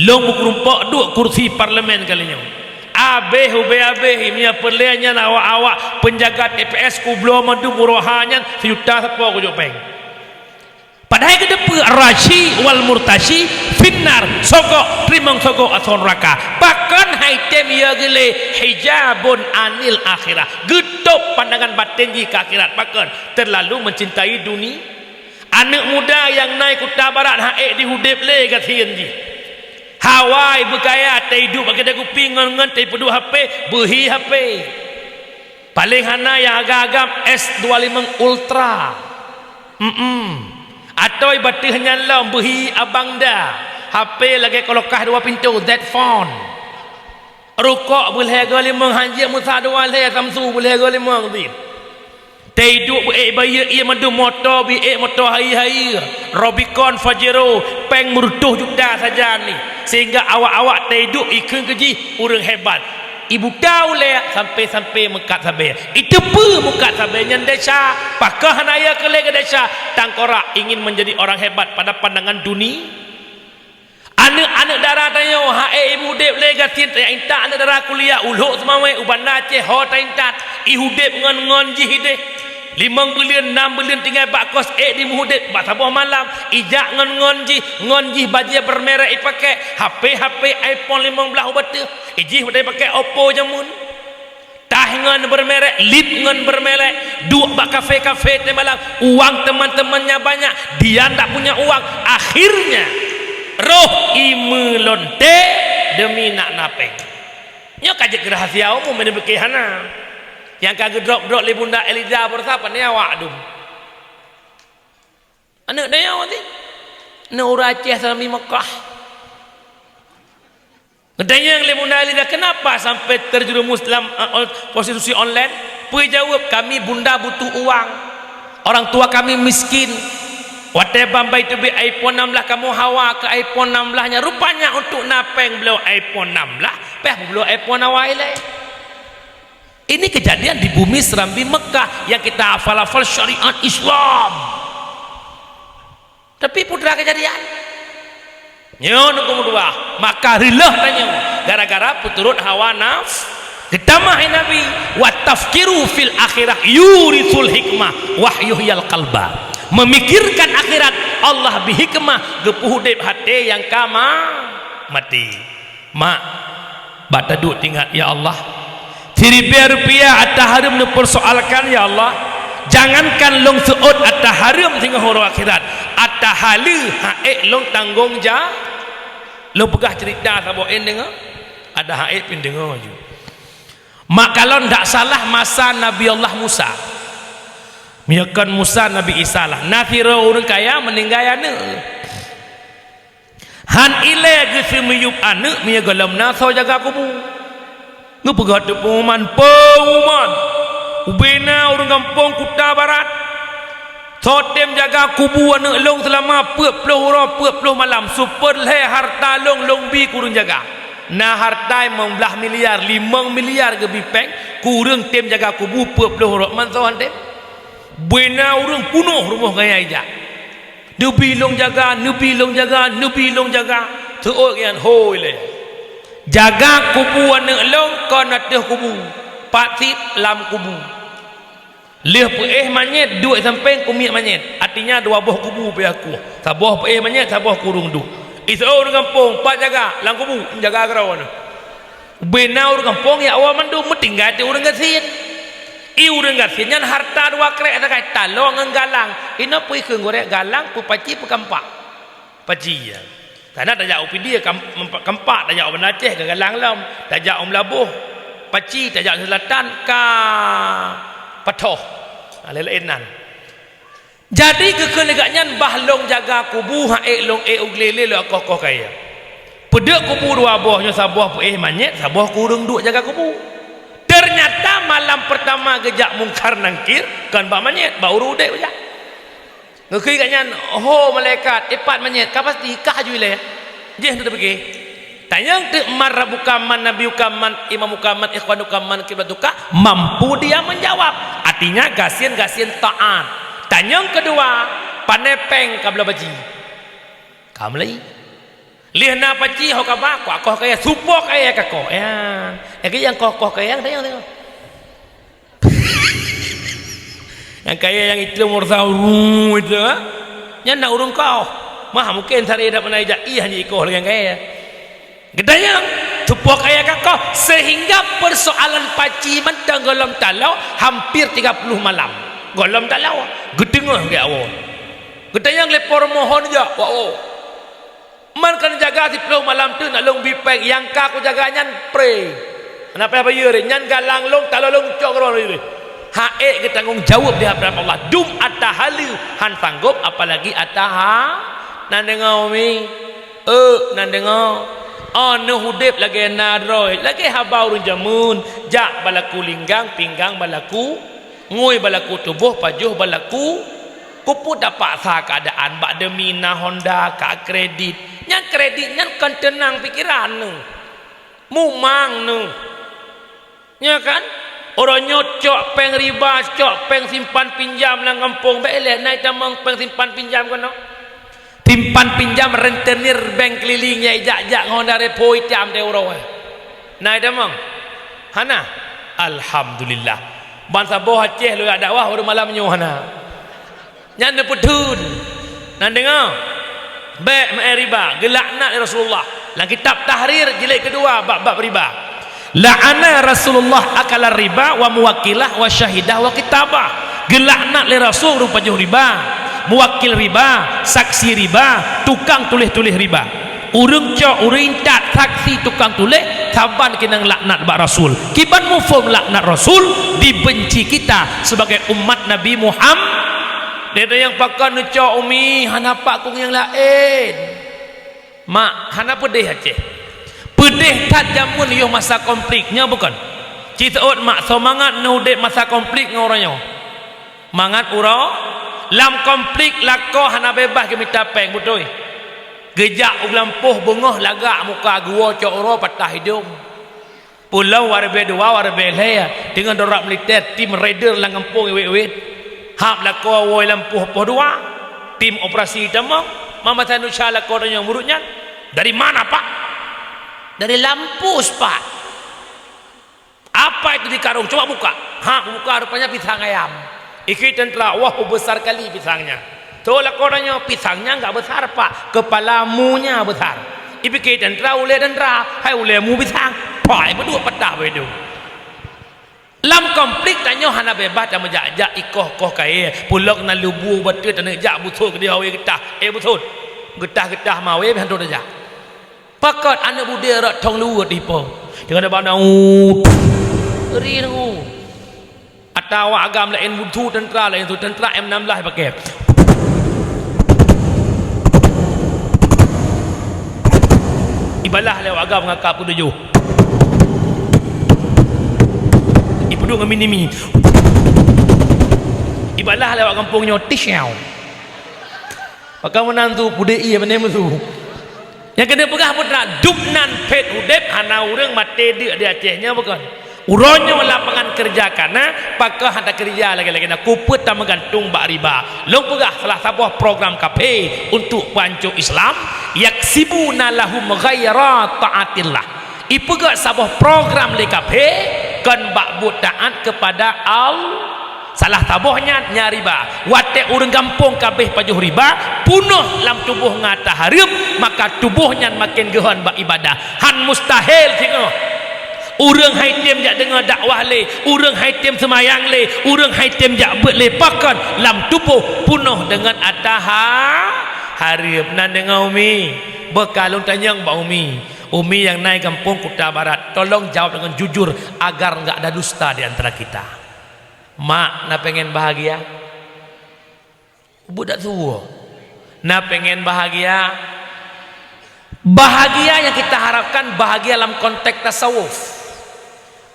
Lôn meukeureumpok duek kursi parlemen kali nyoe. Abéh ubé abéh, meunyoe peureulée nyan awak-awak peunjaga T P S kubloe mandum uroe ha nyan sijuta sapo kujok péng. Padahai geuteupeue rasyi wal murtasyi finnar, sogok, teurimong sogok asoe neuraka. Pakon hai tem ya geulé hijabun anil akhirah. Geutôb pandangan batin jih keu akhirat. Pakon? Terlalu mencintai duni-, aneuëk muda nyang na i Kuta Barat han ék jihudép lé gasien jih. Hawa beukaya, teuiduek bak keudè kupi ngon-ngon teupeuduek H P, beuhi H P. Paléng hana nyang agam-agam S dua limong Ultra. Mm-mm. Atoi bak ateueh nyan lom beuhi Abang Da. H P lagée kulkas dua pintoe, Z Phone. Rukok beuh lhée goe limong, hanjeuet meusa dua lhée, Samsu beuh lhée goe limong cit. Teuiduek beu ék bayeue ié mandum, moto beu ék moto hayeue-hayeue, Rubicon, Pajero, péng meureutoh juta sajan nyan. Sehingga awak-awak teuiduek ikheun keu jih ureuëng hebat. Ibuta ulée sampoe-sampoe meukat sabe. Iteupeue meukat sabe nyan desya, pakon hana ya keu lé keu desya, tangkorak ingin menjadi orang hebat pada pandangan duni-, Aneuëk-aneuëk dara tanyoe han ék jihudép lé gasien, taintat aneuëk dara kuliah u Lhok Seumawé, u Banda Aceh, ho taintat, ihudép ngon-ngon jih idéh. Limong buleuen, nam buleuen tinggai bak kos ék jimeuhudép, bak saboh malam, ijak ngon-ngon jih, ngon jih bajée bermerek ipakék, H P-H P iPhone limong blaih ubak teuh, ijih udah ipakék Oppo jameun. Tah ngon bermerek, lip ngon bermerek, duek bak kafe-kafe teumalam, uang teman-temannya banyak, dia ndak punya uang. Akhirnya, roh imeulonte demi nak na péng. Nyoe ka jeuet keu rahasia umum, meunyoe bukon hana. Nyang ka geudrop-drop lé Bunda Eliza baroesa, pane awak dum. Aneuëk dayah nyoe, aneuëk ureuëng Aceh, Islami Mekah. Geutanyong lé Bunda Eliza, "Kenapa sampai terjerumus dalam, eh, on-, prostitusi online?" Peue jaweueb, "Kami bunda butuh uang. Orang tua kami miskin. Watée ban baiteubiet iPhone enam belas, kamoe hawa keu iPhone enam belas nyan. Rupanya untuk na péng bloe iPhone enam belas, payah peubloe iPhone awai lé." Ini kejadian di bumi Serambi Mekah yang kita hafal-hafal syariat Islam. Tapi peue teuma kejadian? Nyoe nyang keudua, maka reuloh tanyoe gara-gara peuturot hawa nafsu. Geutamah Nabi, "Wa tafkiru fil akhirah yurisul hikmah wa yuhyil qalba." Memikirkan akhirat, Allah bri hikmah, geupeuhudép até nyang ka ma-, mati. Mak, bak taduek teuingat, "Ya Allah, siribèe rupiah ata hareuem neupeursoalkan, ya Allah. Jangankan lôn seuôt ata hareuem singoh uroe akhirat, Ata haleue han ék lôn tanggong ja-, lôn peugah ceurita saboh, en deungoe, ata han ék pih deungoe ju. Mak kalon dak salah masa Nabi Allah Musa. Meunyoe kon Musa, Nabi Isa lah. Na sidroe ureuëng kaya meuninggai aneuëk. Han ilée geuseumiyueb aneuëk meunyoe gohlom na soe jaga kubu. Geupeugah teuk pengumuman, pengumuman! Ubena ureuëng gampông Kuta Barat, soe tem jaga kubu aneuëk lôn seulama peuet ploh uroe peuet ploh malam, seupôt lhée harta lôn, lôn bi keu ureuëng jaga. Na harta limong blaih miliar, limong miliar geubi péng, keu ureuëng tem jaga kubu peuet ploh uroe, man soe han tem. Ubena ureuëng punoh rumoh gaya ijak. Neubi lôn jaga, neubi lôn jaga, neubi lôn jaga. Teuôt nyan hôi lé. Jaga kubu aneuëk lôn kon ateueh kubu, pat cit lam kubu. Lheueh peuéh manyét duek sampéng keumiet manyét. Artinya dua boh kubu pih kueh. Saboh peuéh manyét, saboh keu ureuëng duek. Iseuôt ureuëng gampông, pat jaga, lam kubu, jaga keudroe nyoe. Ubena ureuëng gampông ya awai mandum, meutinggai teuk ureuëng gasien. I ureuëng gasien nyan harta dua krék sagai, taloe ngon galang. Inoe peue ikheun gurée, galang, peue paci, peue kampak. Paci ya. Tanyoe tajak u Pidie kam-, kampak, tajak u Banda Aceh ka galang lom, tajak u Meulaboh paci, tajak u Selatan ka pathoh. Ha, laén-laén nan. Jadi geukheun lé gobnyan, bah lôn jaga kubu, han ék lôn ék u glé lé lôn akoh-koh kayée. Peuduek kubu dua boh nyoe, saboh peuéh manyét, saboh keu ureuëng duek jaga kubu. Teunyata malam peurtama geujak Mungkar Nangkir kon bak manyét, bak ureuëng udeb jak. Geukheun gobnyan, "Ho malaikat, ipat manyét, ka pasti kah ju ilée." Jih teupiké. Tanyong teuk, "Man rabbuka, man nabiyuka, man imamuka, man ikhwanuka, man qiblatuka?" Mampu dia menjawab. Artinya gasien-gasien taát. Tanyong keudua, "Pane péng ka bloe paci?" Ka meulai. Lheueh na paci ho kaba, kuakoh kayée, supoh kayée kakoh. Ya. Lagée nyang koh-koh kayée, tanyong, tanyong. Nyang kayée nyang item ureuëng sauru itu, ha? Nyan na ureuëng koh. Mah mungken sare dak pernah ijak ih hana ikoh lagée nyang kayée. Geutanyong, supoh kayée kakoh, sehingga persoalan paci mantong gohlom taloe hampir tiga puluh malam. Gohlom taloe, geuteungoh geuwoe. Geutanyong lé po rumoh ho neujak, woe. Man ka neujaga siplôh malam teuk na lôn bi péng, nyang ka kujaga nyan pré. Hana payah bayeue, nyan galang lôn, taloe lôn cok keudroe lé. Han ék geutanggong jaweueb di hadapan Allah. Dum ata haleue han sanggôp, apalagi ata ha-, nan deungoe umi. Euk, nan deungoe. Oh, neuh udeb lagée na droe, lagée haba ureuëng jameun, jak balaku linggang, pinggang balaku, ngui balaku tuboh, pajoh balaku. Keupeue tapaksa keuadaan bak demi na honda ka kredit? Nyang kredit nyan kon teunang pikeran neuh, mumang neuh. Nya kan? Uroe nyoe cok péng riba, cok péng simpan pinjam lam gampông, bék ilée na itamong péng simpan pinjam keunoe. Simpan pinjam rentenir bank keliling nyang ijak-jak ngon honda Revo itam teuh uroe. Na itamong? Hana? Alhamdulillah. Ban saboh Aceh lôn jak dakwah baru malam nyoe hana. Nyan neupeutheun. Nan deungoe, bék meu'en riba, geulaknat lé Rasulullah. Lam kitab Tahrir jilid keudua bab-bab riba. La'ana Rasulullah akala riba wa muwakkilah wa syahidah wa kitabah. Geulaknat lé Rasul ureuëng pajoh riba, muwakil riba, saksi riba, tukang tuléh-tuléh riba. Ureuëng cok, ureuëng intat, saksi, tukang tuléh, saban keunong laknat bak Rasul. Kiban mufhom laknat Rasul, dibenci kita sebagai umat Nabi Muham-, Dada nyang pakon neucok umi, hana pak kong nyang laén. Mak, hana peudeh Aceh. Peudeh that jameun yoh masa konflik, nyoe bukon? Ci seuôt mak, soe mangat neuudeb masa konflik ngon uroe nyoe. Mangat uroe, lam konflik lakoe hana beubaih geumita péng, beutôi? Geujak u lampôh beungoh lagak muka geuwoe cok uroe patah idong. Pulo wareubiet dua, wareubiet lhée, deungon droe militè, tim raider lam gampông iwet-iwet. Hab lakoe woe lampôh poh dua, tim operasi tamong, mama tanu cha lakoe tanyoe murit nyan. "Dari mana, Pak?" "Dari Lampôh, Pak." "Apa itu di karung? Coba buka." Ha, buka, rupanya pisang ayam. Ikheun teuntara, "Wah, besar kali pisangnya." Toh lakoe tanyoe, "Pisangnya enggak besar, Pak. Kepala munya besar." Ipike teuntara, ulée teuntara, hai ulée mu pisang. Pak, ipeudua patah bak idong. Lam konflik tanyoe hana beubaih tameujak-jak ikoh-koh kayée, pulok na lubu beutôi taneuk jak busot keudeh awai geutah, eh busot. Geutah-geutah mawé hantom tajak. Pakon aneuk budé rot thong luweuet dipo. Deungon bak daun. Ri nunggu. Atawa agam laén busu teuntra laén su teuntra M enam belas pakai. Ibalah lewat agam ngakak peutujuh. Ipuduek ngon minimi. Ibalah lewat gampông nyoe tisyau. Maka meunan tu pudei ie bani musu. Nyang keuneuk peugah putra dub nan phét udeb hana ureuëng maté deuk di Aceh nyoe bukan. Uroe nyoe lapangan kerja kana, pakon hana kerja lagée-lagée na kupeuet tameugantung bak riba. Lôn peugah salah saboh program kafé untuk panco Islam, yaksibuna lahum ghaira taatillah. Ipeugét saboh program lé kafé kon bak buet taát kepada Allah. Salah saboh nyan nya riba. Watée ureuëng gampông ka abéh pajoh riba, punoh lam tuboh ngon ata hareuem, maka tuboh nyan maken geuhon bak ibadah. Han mustahil singoh. Ureuëng hai tem jak deungoe dakwah lé, ureuëng hai tem seumayang lé, ureuëng hai tem jak beuet lé, pakon lam tuboh punoh deungon ata ha-, hareuem. Na deungoe umi, beukalon tanyong bak umi. Umi nyang na i gampông Kuta Barat, tolong jawab dengan jujur agar enggak ada dusta di antara kita. Mak, na pengen bahagia? Ubit dak tuwo. Na pengen bahagia? Bahagia yang kita harapkan bahagia lam konteks tasawuf.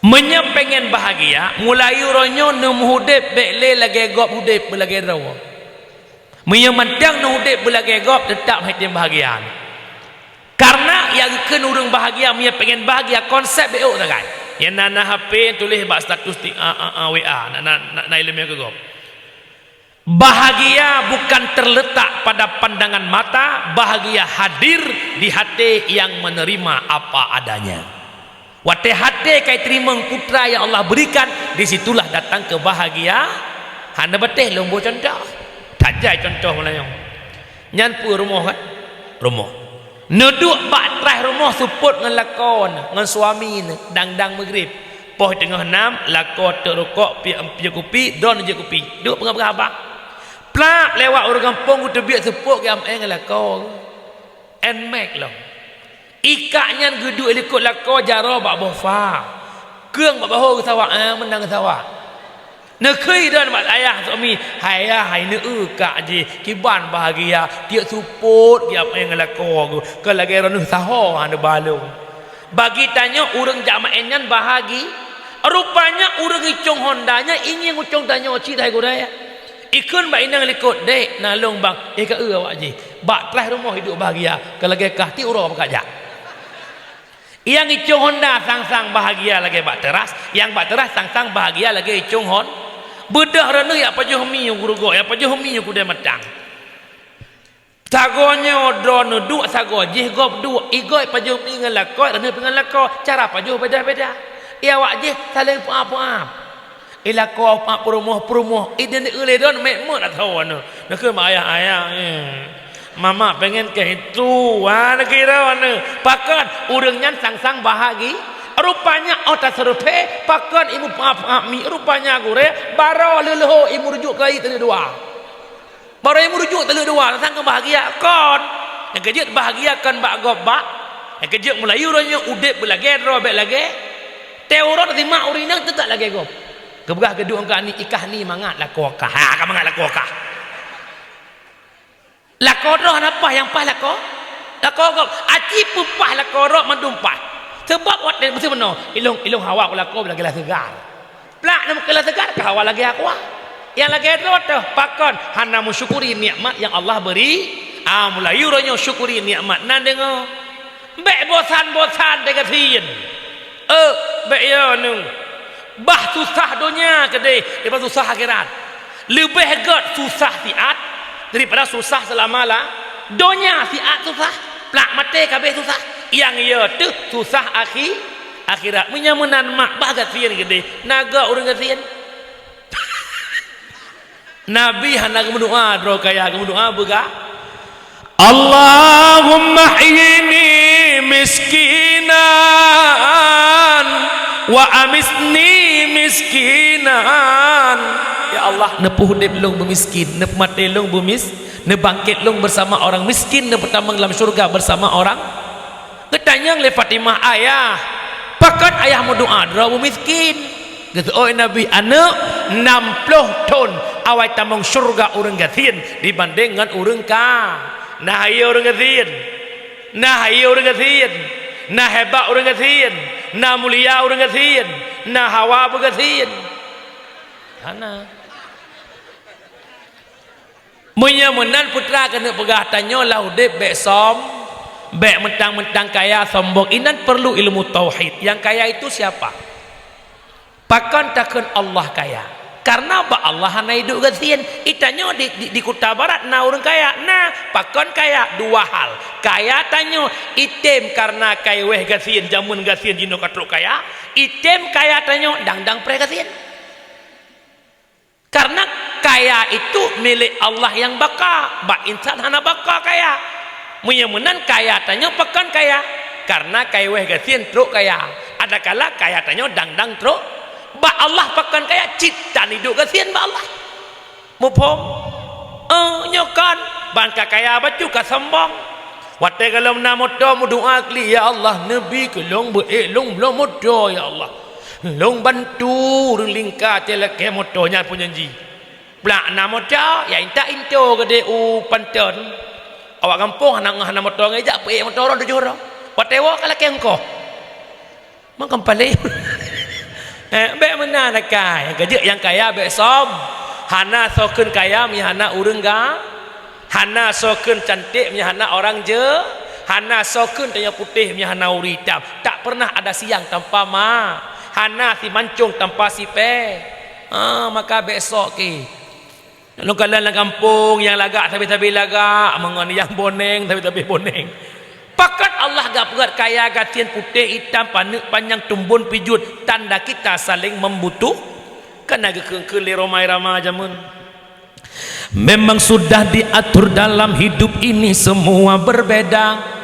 Meunyoe pengen bahagia, mulai uroe nyoe neumeuhudeb bék lé lagée gob hudeb beulagée droe. Meunyoe mantong neudeb beulagée gob, teutap hai tem bahagia. Karena nyang geukheun ureuëng bahagia, meunyoe pengen bahagia, konsep bék ôk sagai. Nyang na, na H P tuléh bak status ti-, a, a, a, W A, na, na, na, na ileumé keu gob. Bahagia bukan terletak pada pandangan mata, bahagia hadir di hati yang menerima apa adanya. Watée hati ka teurimong putra yang Allah berikan, di situlah datang kebahagiaan. Hana beuteh lôn boh contoh. Tajai contoh meunanyong. Nyan peue rumoh kan? Rumoh. Neuduek bak traih rumoh seupôt ngon lakoe ngon suami ngon dang-dang meugrib. Poh teungoh nam, lakoe teuk rukok, piek, piek kupi, droeneuh jép kupi. Duek peugah-peugah haba. Plak lewat ureuëng gampông geuteubiet seupôt geujak meu'en ngon lakoe. Nmax lom. Ikak nyan geuduek likot lakoe jaroe bak boh fa. Keueng bak bahô geusawa, ah, meunan geusawa. Neukheun droen bak ayah suami, "Hai ayah, hai neu-eu kak jih, kiban bahagia, tiek seupôt geujak meu'en ngon lakoe geuh, kon lagée droeneuh saho hana balom." Bagi tanyoe ureuëng jak meu'en nyan bahagi-, rupanya ureuëng icong honda nyan ingieng ucong tanyoe cit hai gurée. Ikheun bak inong likot, "Dek, na lôn bang." Eh, ka eu awak jih. Bak traih rumoh iduek bahagia, ka lagée kah ti uroe bak jak. Nyang icong honda sang-sang bahagia lagée bak teras, nyang bak teras sang-sang bahagia lagée icong hon. Beudôh droeneuh jak pajoh mi u gurugok, jak pajoh mi u keudée matang. Sagoe nyoe droeneuh duek, sagoe jih gob duek. Igob pajoh mi ngon lakoe, droeneuh pih ngon lakoe. Cara pajoh beda-beda. Nyang awak jih saléng peuáh-peuáh. Ilakoe pat peurumoh-peurumoh, idin di ulée don mek meuet atau anu. Neukheun bak ayah-ayah, eh. Mama pengen keu itu, wah, neukira anu. Pakon ureuëng nyan sang-sang bahagi. Rupanya ota serupe, pakon imu pap-pap mi, rupanya gurée, baro leuleho imu rujuk keu teuleuh dua. Baro imu rujuk teuleuh dua, sang-sang bahagia kon. Nyang keujeuet bahagia kon bak gob bak. Nyang keujeuet mulai uroe nyoe udeb beulagée droe bék lagée. Teuh uroe simak ureuëng inong teutap lagée gob. Geupeugah geuduek angka ni ikah ni mangat lakoe kah. Ha, ka mangat lakoe kah. Lakoe droe hana paih nyang paih lakoe. Lakoe gob. Aci peupaih lakoe droe mandum paih. Sebab watée meusti meunoe, ilong, ilong hawa ku lakoe lagée lah seugar. Plak nam keulah seugar ka hawa lagée aqua. Nyang lagée droe teuh pakon hana meusyukuri nikmat nyang Allah beri. Ah, mulai uroe nyoe syukuri nikmat nan deungoe. Bék bosan-bosan teugasien. Eh, bék ya nung. Bah susah donya keudeh, daripada susah akhirat. Leubeh gét susah siat daripada susah selama la-, donya siat susah, plak maté kabeh susah. Nyang ya teuh susah akhi-, akhirat. Meunyoe meunan mak bah gasien keudeh, na gét ureuëng gasien. Nabi hana geumeudoa droe kaya, geumeudoa beuga. Allahumma ahyini miskinan wa amitni miskinan. Ya Allah, neupeuudeb lôn beumiskin, neupeumaté lôn beumis-, neubangkét lôn beusama orang miskin, neupeutamong lam syeuruga beusama orang. Geutanyong lé Fatimah, "Ayah, pakon ayah meudoa droe beumiskin?" Geuseuôt Nabi, "Aneuëk, nam ploh thon awai tamong syeuruga ureuëng gasien dibandéng ngon ureuëng ka." Na hayeue ureuëng gasien, na hayeue ureuëng gasien, na hebat ureuëng gasien, na mulia ureuëng gasien, na hawa beugasien. Hana. Meunyoe meunan, putra, keuneuk peugah tanyoe lam udeb bék som, bék meuntang-meuntang kaya, sombong. Inan perlu ilmu tauhid. Yang kaya itu siapa? Pakon takheun Allah kaya? Karena bak Allah hana iduek gasien. Itanyoe di, di, di Kuta Barat na ureuëng kaya? Na. Pakon kaya? Dua hal. Kaya tanyoe item karena kaiweh gasien, jameun gasien jinoe ka trok kaya. Item kaya tanyoe dang-dang preh gasien. Karena kaya itu milék Allah nyang baka, bak insan hana baka kaya. Meunyoe meunan, kaya tanyoe pakon kaya? Karena kaiweh gasien trok kaya. Adakala kaya tanyoe dang-dang trok. Bak Allah pakon kaya? Cit tan iduek gasien bak Allah. Muphom? Eh, nyoe kan, ban ka kaya bacut ka sombong. Watée gohlom na moto, meudoa klik, "Ya Allah, neubi keu lôn beu-ék lôn bloe moto, ya Allah. Lôn bantu ureuëng lingka teuh lakée moto nyan," peue janji. Plak na moto, ya intat into geudeh u Panton. Awak gampông hana, hana moto ngon jak, peuék moto droe tujoh droe. Watée woe ka lakée ongkoh. Makam paléng. Eh, bék meunan kaya. Nyang keujeuet nyang kaya bék som. Hana soe kheun kaya meunyoe hana ureuëng ga-, hana soe kheun cantik meunyoe hana orang je-, hana soe kheun tanyoe putéh meunyoe hana ureuëng itam. Tak pernah ada siang tanpa ma-, hana simancong tanpa sipée. Ah, maka bék sok keu Lôn kalon lam gampông, nyang lagak sabe-sabe lagak, meungon nyang boneng sabe-sabe boneng. Pakon Allah geupeugét kaya gasien, putéh itam, paneuk panyang, tumbon pijuet, tanda kita saling membutuh-, kana geukheun-kheun lé Rhoma Irama jameun. Memang sudah diatur dalam hidup ini semua berbeda.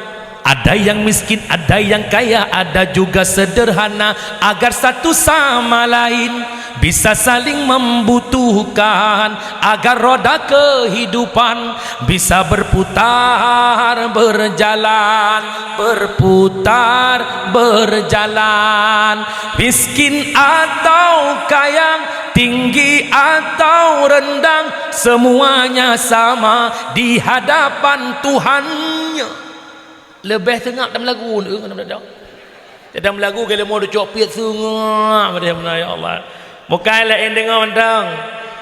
Ada yang miskin, ada yang kaya, ada juga sederhana, agar satu sama lain bisa saling membutuhkan, agar roda kehidupan bisa berputar, berjalan, berputar, berjalan. Miskin atau kaya, tinggi atau rendah, semuanya sama di hadapan Tuhannya. Leubeh seungab dan meulagu, eh, keunan dah. Teutab meulagu, geuleumô ducok piet seungab deh meunan, ya Allah. Bukai laén deungoe mantong.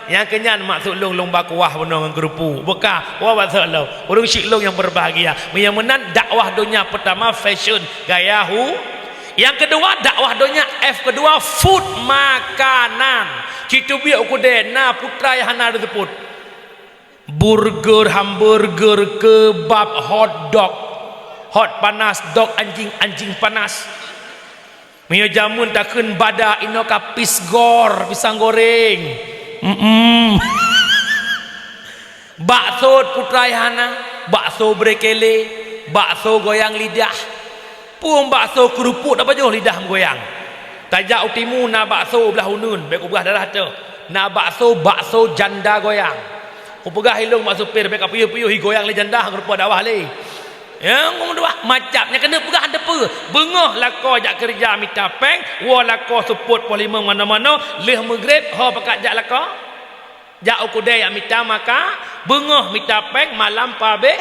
Nyang keunyan maksud lôn, lôn ba kuah bunoe ngon keureupuk. Buka, wah maksud lôn. Ureuëng syik lôn nyang berbahagia. Meunyoe meunan, dakwah donya pertama fashion, gaya hu. Nyang keudua, dakwah donya, F keudua, food, makanan. Cit teubiet u keudè, na putra nyang hana teuseupôt. Burger, hamburger, kebab, hot dog. Hot panas, dog anjing, anjing panas. Meunyoe jameun takheun bada, inoe ka pisgor, pisang goreng. Mm-mm. Bakso putra nyang hana, bakso brekele, bakso goyang lidah. Peue bakso keureupuk tapajoh lidah meugoyang. Tajak u timu na bakso blah uneuen, bék kupeugah daerah teuh. Na bakso, bakso janda goyang. Kupeugah ilôn bak supir, bék ka piôh-piôh igoyang lé janda, keureupuk dakwah lé. Ya, ngomong dua macam. Nyang keuneuk peugah teupeue. Beungoh lakoe jak keureuja mita péng, woe lakoe seupôt poh limong manoe-manoe, lheueh meugreb, ho pakat jak lakoe. Jak u keudè jak mita maka, beungoh mita péng, malam pabéh,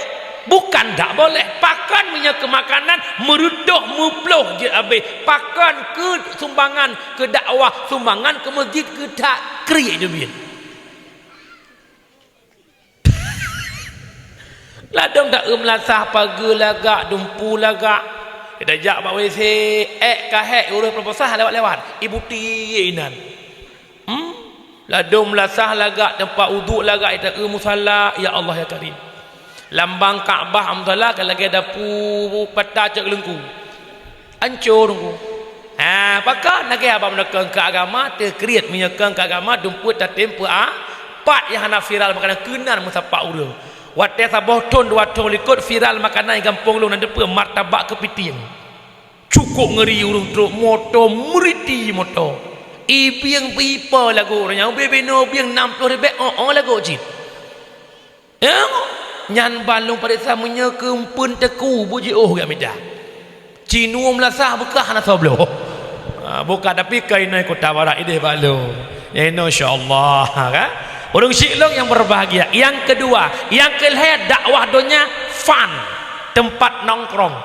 bukan dak boleh. Pakon meunyoe keu makanan meureudôh meuploh jeuet abéh. Pakon keu sumbangan keu dakwah, sumbangan keu masjid keu that kriek jeuet. Ladôm taeu meulasah, pageue lagak, dumpu lagak. Kita jak bak W C, ék ka hék, ureuëng proposal lewat-lewat. Ibuti inan. Hmm? Ladôm meulasah lagak, teumpat uduk lagak, ita eu musala, ya Allah ya Karim. Lambang Ka'bah musala ka lagée dapu pata cok leungku. Ancô leungku. Ha, pakon lagée haba meunyoe keu agama, teukriet meunyoe keu agama, dumpue tatem peu a, pat nyang hana viral makanan keunan meusapat ureuëng. Watée saboh thon dua thon likot viral makanan gampông lôn nan teupeu martabak keupiting. Cukôp ngeuri ureuëng trok moto, meuriti moto. Ibieng peuipo lagoe ureuëng nyan, ubé binoe bieng nam ploh ribèe, oh, oh, lagoe cit. Ya, nyan ban lôn pareksa meunyoe keumpun teuku, bujiôh gak mita. Cinuem lasah beukah hana soe bloe. Ha, bukan, tapi keu inoe Kuta Barat ideh bak lôn. Ya, inoe insya Allah, kan? Ureuëng syiek lôn yang berbahagia. Yang kedua, yang kelhèe dakwah donya fun, tempat nongkrong.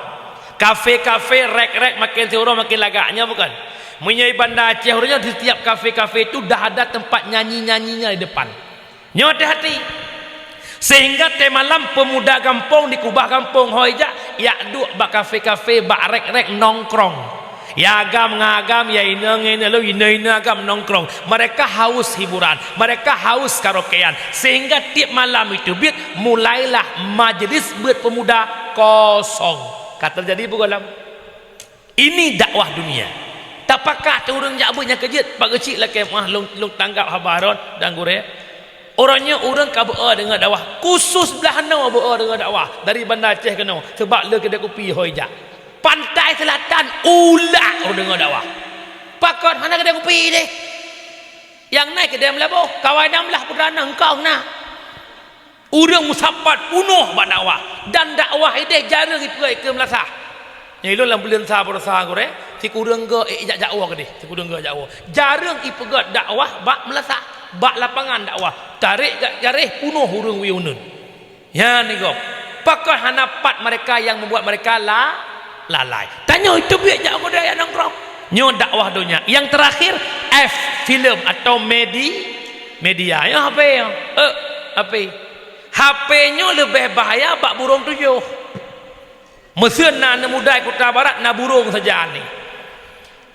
Kafe-kafe, rek-rek makin siuroe makin lagak, nyo bukan? Meunyoe Banda Aceh ureuëng nyoe di setiap kafe-kafe itu dah ada tempat nyanyi-nyanyinya di depan. Nyoe hati-hati. Sehingga teumalam pemuda gampông dikeubah gampông hôi jak, yak duek bak kafe-kafe, bak rek-rek nongkrong. Ya agam ngon agam, ya inong ngon inong, inong-inong agam nongkrong. Mereka haus hiburan, mereka haus karaokean. Sehingga tiap malam itu bit, mulailah majlis beuet pemuda kosong. Ka terjadi bukan lam? Ini dakwah dunia. Tapakat ureuëng jak beuet nyang keujeuet, pak geuchik lakèe meuah lôn, lôn tanggap haba ron dan gurèe. Uroe nyoe ureuëng ka beu-e deungon dakwah, khusus blaih noe beu-e deungon dakwah dari Banda Aceh keunoe, seubab le keudè kupi hôi jak. Pantai Selatan ulak ureuëng deungon dakwah. Pakon hana keudè kupi deh. Nyang na keudè meulaboh, kawai nam lah putra na, engkau na. Ureuëng meusapat punoh bak dakwah, dan dakwah ideh jareueng ipeugöt keu meulasah. Nyang ilôn lam buleuen sa baroesa gurèe, sikureueng goe ék jak jakwoe keudeh, sikureueng goe jakwoe. Jareueng ipeugöt dakwah bak meulasah, bak lapangan dakwah. Tarek jak garéh punoh ureuëng wiyeu uneun. Nyan ni gob. Pakon hana pat mereka yang membuat mereka la-, lalai. Tanyoe itu biet jak keudè jak nongkrong. Nyoe dakwah donya. Yang terakhir, F, filem atau medi-, media. Ya, H P ya. Eh, H P. H P nyoe leubeh bahaya bak burông tujoh. Meuseuen na aneuk muda Kuta Barat na burông saja ni.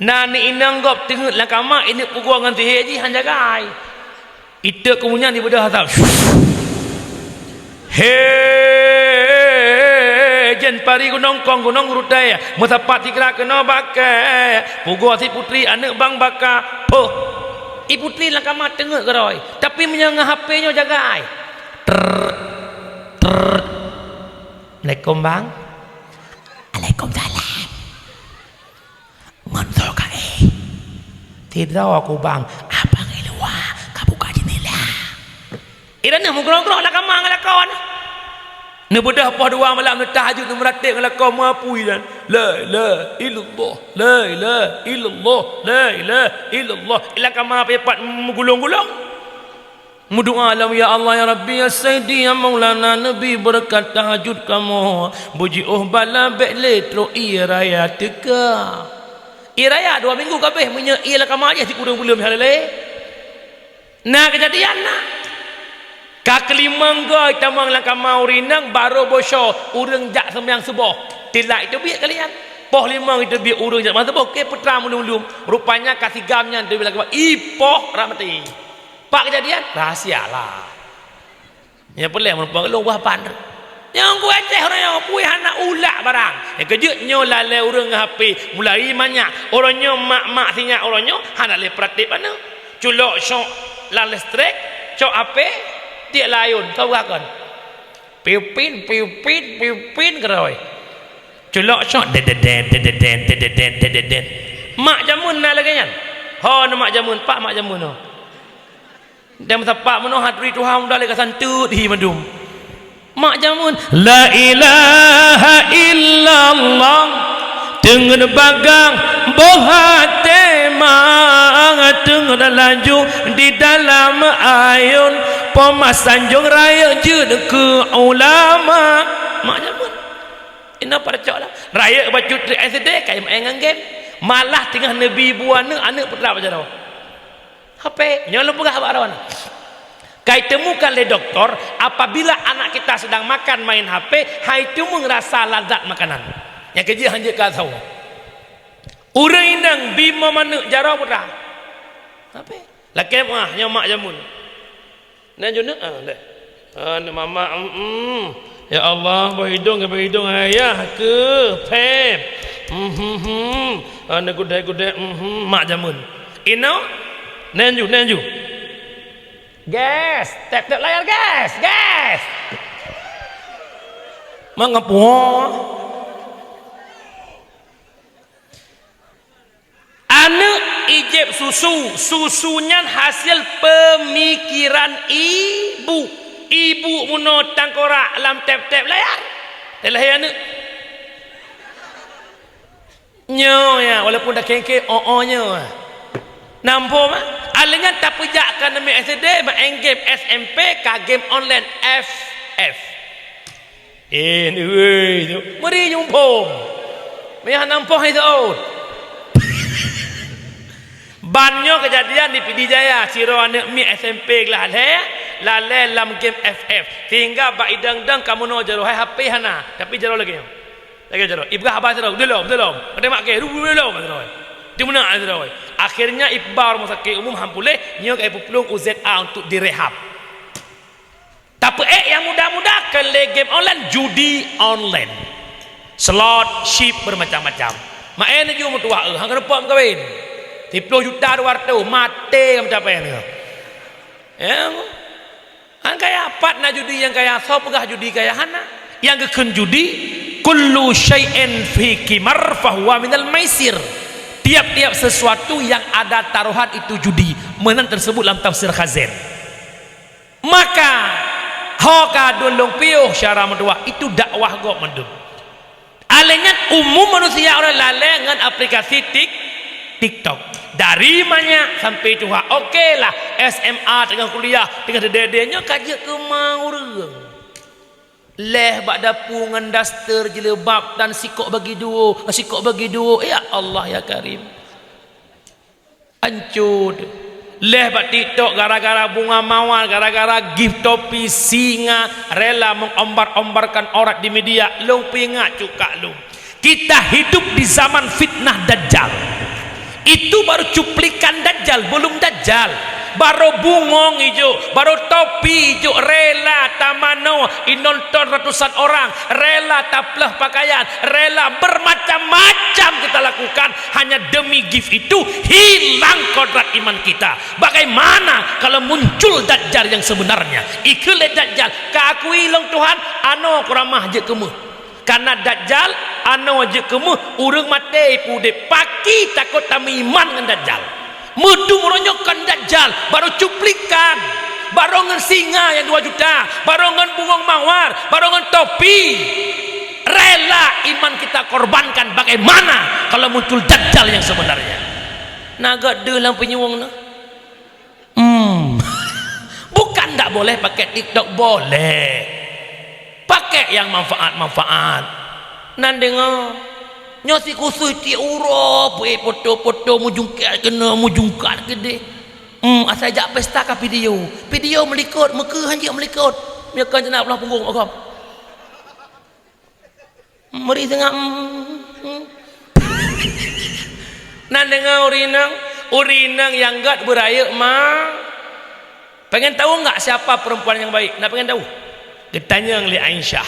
Na aneuk inong gob teungeut lam kama, ineuk peugoe ngon sihé jih han jagai. Iteuk keu meunyan ibeudôh asai. He, jen pari gunong kong gunong rutée, meusapat sikra keunoe bakée, pugoe si putri aneuk bang baka. Poh! I putri lam kama teungeut keudroe, tapi meunyoe ngon H P nyoe jagai. Trrr, trrr. Assalamualaikum, Bang. Waalaikumsalam. Ngon soe ka éh? Sidroe ku bang, abang i luwa ka buka jeundela. Iran nyan meugrok-grok lam kama ngon lakoe. Neubeudôh poh dua malam neutahajud neumeuratéb ngon lakoe meupui dan, "La ilaha illallah, la ilaha illallah, la ilaha illallah." Ilang kama papat meugulong-gulong. Meudoa lom, "Ya Allah, ya Rabbi, ya Sayyidi, ya Maulana, neubi beureukat tahajud kamoe, beujiôh bala bék lé trok ié raya teuka." Ié raya dua minggu ka abéh, meunyoe ié lam kama jih sikureueng buleuen meuhalai lé. Na keujadian na. Ka keulimong goe tamong lam kama ureuëng inong, barô bosoe ureuëng jak seumayang suboh. Tilak iteubiet kalian. Poh limong iteubiet ureuëng jak seumayang suboh, oke, putra meulum-lum. Rupanya ka sigam nyan teubiet lam kama. Ipoh rhot maté. Pak keujadian? Rahsia lah. Nyang peureulée meureumpok lôn wah pan. Nyang ku Aceh uroe nyoe pui hana ulak barang. Nyang keujeuet nyoe lalée ureuëng ngon H P mulai manyak. Uroe nyoe mak-mak sinyak uroe nyoe hana lé peuratéb aneuk. Culok syok lam listrik, cok H P, tiek layôn, kau buka kon. Piupin, piupin, piupin keudroe. Culok syok, dededen, dededen, dededen, dededen. Mak jameun na lagée nyan. Ho na mak jameun, pak mak jameun ho. Dan meusapat meunoe hat ri tuha muda lé ka santeut hi mandum. Mak jameun, "La ilaha illallah, teungeut bagang boh até mang, teungeut laju di dalam ayôn, poma sanjong rayeuk jeuet keu ulama." Mak jameun. Inoe parcok lah. Rayeuk bacut di S D, kai maén ngon game. Malah teungoh neubi bu aneuk, aneuk putra bak jaroe. H P, nyoe lôn peugah bak droeneuh. Ka iteumukan lé doktor, apabila anak kita sedang makan main H P, hai teumeung rasa lazat makanan. Nyang keujeuet hanjeuet ka sawoe. Ureuëng inong bi meumaneuk jaroe putra. H P. Lakée meuah nyoe mak jameun. Nyan jeuet, ah, deh. Ah, aneuk mama, mm, mm. Ya Allah, boh idong, boh idong ayah keu pep. Mm, mm, mm. Aneuk gudek-gudek, mm, mm, mak jameun. Inoe, nenju, nenju. Gas, tep-tep layar gas, gas. Mangapuo? Aneuk Ijép susu, susu nyan hasil peumikiran ibu. Ibu meunoe tangkorak lam tép-tép layar. Teuh lahé aneuëk. Nyoe ya, walaupun dah kengke, oh, oh, nyoe. Nampak, mak? Alèh nyan tapeujak ka namiet S D, maén game S M P, ka game online F F. Eh, ni weh, tu. Meri jumpa. Meh nampak itu. Ban nyoe keujadian di Pidie Jaya, sidroe aneuëk miet S M P glah lhèe, lalè lam game F F. Sehingga bak idang-idang ka meunoe jaroe, hai H P hana, tapi jaroe lagèe nyoe. Lagèe jaroe, ipeugah haba sidroe, "Beudôh lom, beudôh lom." Padahai mak kèe, "Beudôh lom," beudôh lom. Di mana sidroe? Akhirnya iba rumah sakit umum han puléh, nyoe ka ipeuplueng u Z A untuk direhab. Tapeuék nyang muda-muda keu lé game online, judi online. Slot, chip, bermacam-macam. Maén ju meutuah, eh, han keuneuk meukawen. Siplôh juta dua ratus, maté meucapai nyoe. Ya. Nyang kaya pat na judi nyang kaya, soe peugah judi kaya? Hana. Nyang geukheun judi, "Kullu syai'in fi qimar fahuwa minal maisir." Tiap-tiap sesuatu yang ada taruhan itu judi. Meunan tersebut lam tafsir Khazin. Maka, ho ka dun lôn piôh syara meutuah, itu dakwah gob mandum. Alèh nyan umum manusia ureuëng lalè ngon aplikasi Tik-, TikTok. Dari manyak sampai tuha. Oke lah, S M A teungoh kuliah, teungoh teudeh-deh nyoe ka jeuet keu ma ureuëng. Leh bak dapu ngon daster, jilbab dan sikok bagi dua, sikok bagi dua. Ya Allah, ya Karim. Ancôt. Leh bak TikTok gara-gara bunga mawar, gara-gara gift topi singa, rela mengombar-ombarkan aurat di media. Lôn peuingat cuka lôn. Kita hidup di zaman fitnah Dajjal. Itu baru cuplikan Dajjal, belum Dajjal. Baru bungong ijok, baru topi ijok, rela tamanoe, inonton ratusan orang, rela tapleh pakaian, rela bermacam-macam kita lakukan. Hanya demi gift itu hilang kodrat iman kita. Bagaimana kalau muncul Dajjal yang sebenarnya? Ikheun lé Dajjal, "Ka akui lôn Tuhan, anoe kuramah jeuet keu meuh." Karena Dajjal, anoe jeuet keu meuh, ureuëng maté ipeuudeb. Pakri takot tameuiman ngon Dajjal? Meudum uroe nyoe kon Dajjal, baru cuplikan, baru ngon singa nyang dua juta, baru ngon bungong mawar, baru ngon topi. Rela iman kita korbankan, bagaimana kalau muncul Dajjal yang sebenarnya? Na gét deuh lam peunyueng na. Hmm. Bukan ndak boleh pakai TikTok, boleh. Pakai yang manfaat-manfaat. Nan deungoe, nyoe si khusus tiep uroe peuék foto-foto meujungkat keunoe, meujungkat keudeh. Hmm, asai jak pesta ka video. Video meulikot, meukeue hanjeuet meulikot. Meunyoe kon ceunak blah punggong agam. Meuri teungoh, hmm, hmm. Nan deungoe ureuëng inong, ureuëng inong nyang gét beurayeuk ma. Pengen tahu enggak siapa perempuan yang baik? Nak pengen tahu? Geutanyong lé Aisyah,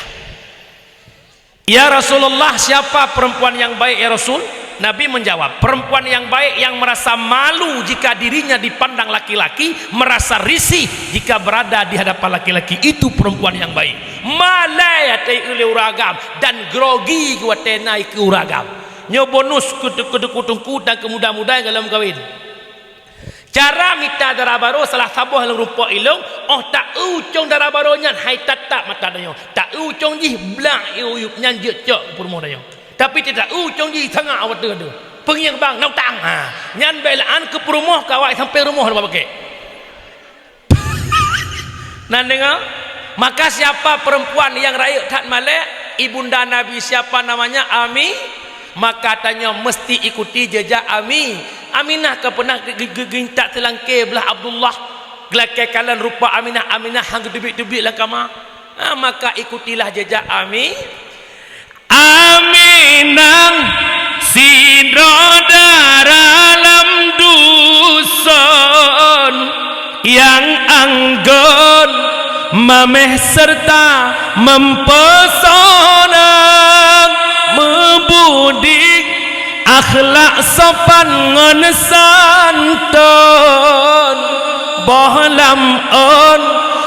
"Ya Rasulullah, siapa perempuan yang baik, ya Rasul?" Nabi menjawab, "Perempuan yang baik yang merasa malu jika dirinya dipandang laki-laki, merasa risih jika berada di hadapan laki-laki. Itu perempuan yang baik." Malai até ulée ureuëng agam dan grogi geuwatée na ikeue ureuëng agam. Nyoe bonus keu teungku-teungku dan keu muda-muda nyang gohlom kawén. Cara mita dara barô salah saboh lam rumpok ilong, óh ta-eu ucong dara barô nyan hai tatap mata tanyoe. Ta-eu ucong jih blah ié uyueb nyan jeuet cok peurumoh tanyoe. Tapi teuta-eu ucong jih sangak watée deuh. Peungieng bang, na utang. Ha, nyan bèk la'an keu peurumoh keu awak sampai rumoh leubeh bakée. Nan deungoe? Maka siapa perempuan yang rayeuk that malée, ibunda Nabi siapa namanya? Ami. Maka tanyoe meusti ikuti jejak Ami. Aminah ka peunah ge-, ge-, ge-, geuintat seulangké blah Abdullah. Geulakée kalon rupa Aminah, Aminah han geuteubiet-teubiet lam kama. Ha, maka ikutilah jejak Ami. Aminah sidroe dara lam duson nyang anggon mamèh seureuta meupeusona, meubudi akhlak sopan ngon santon, boh lam ôn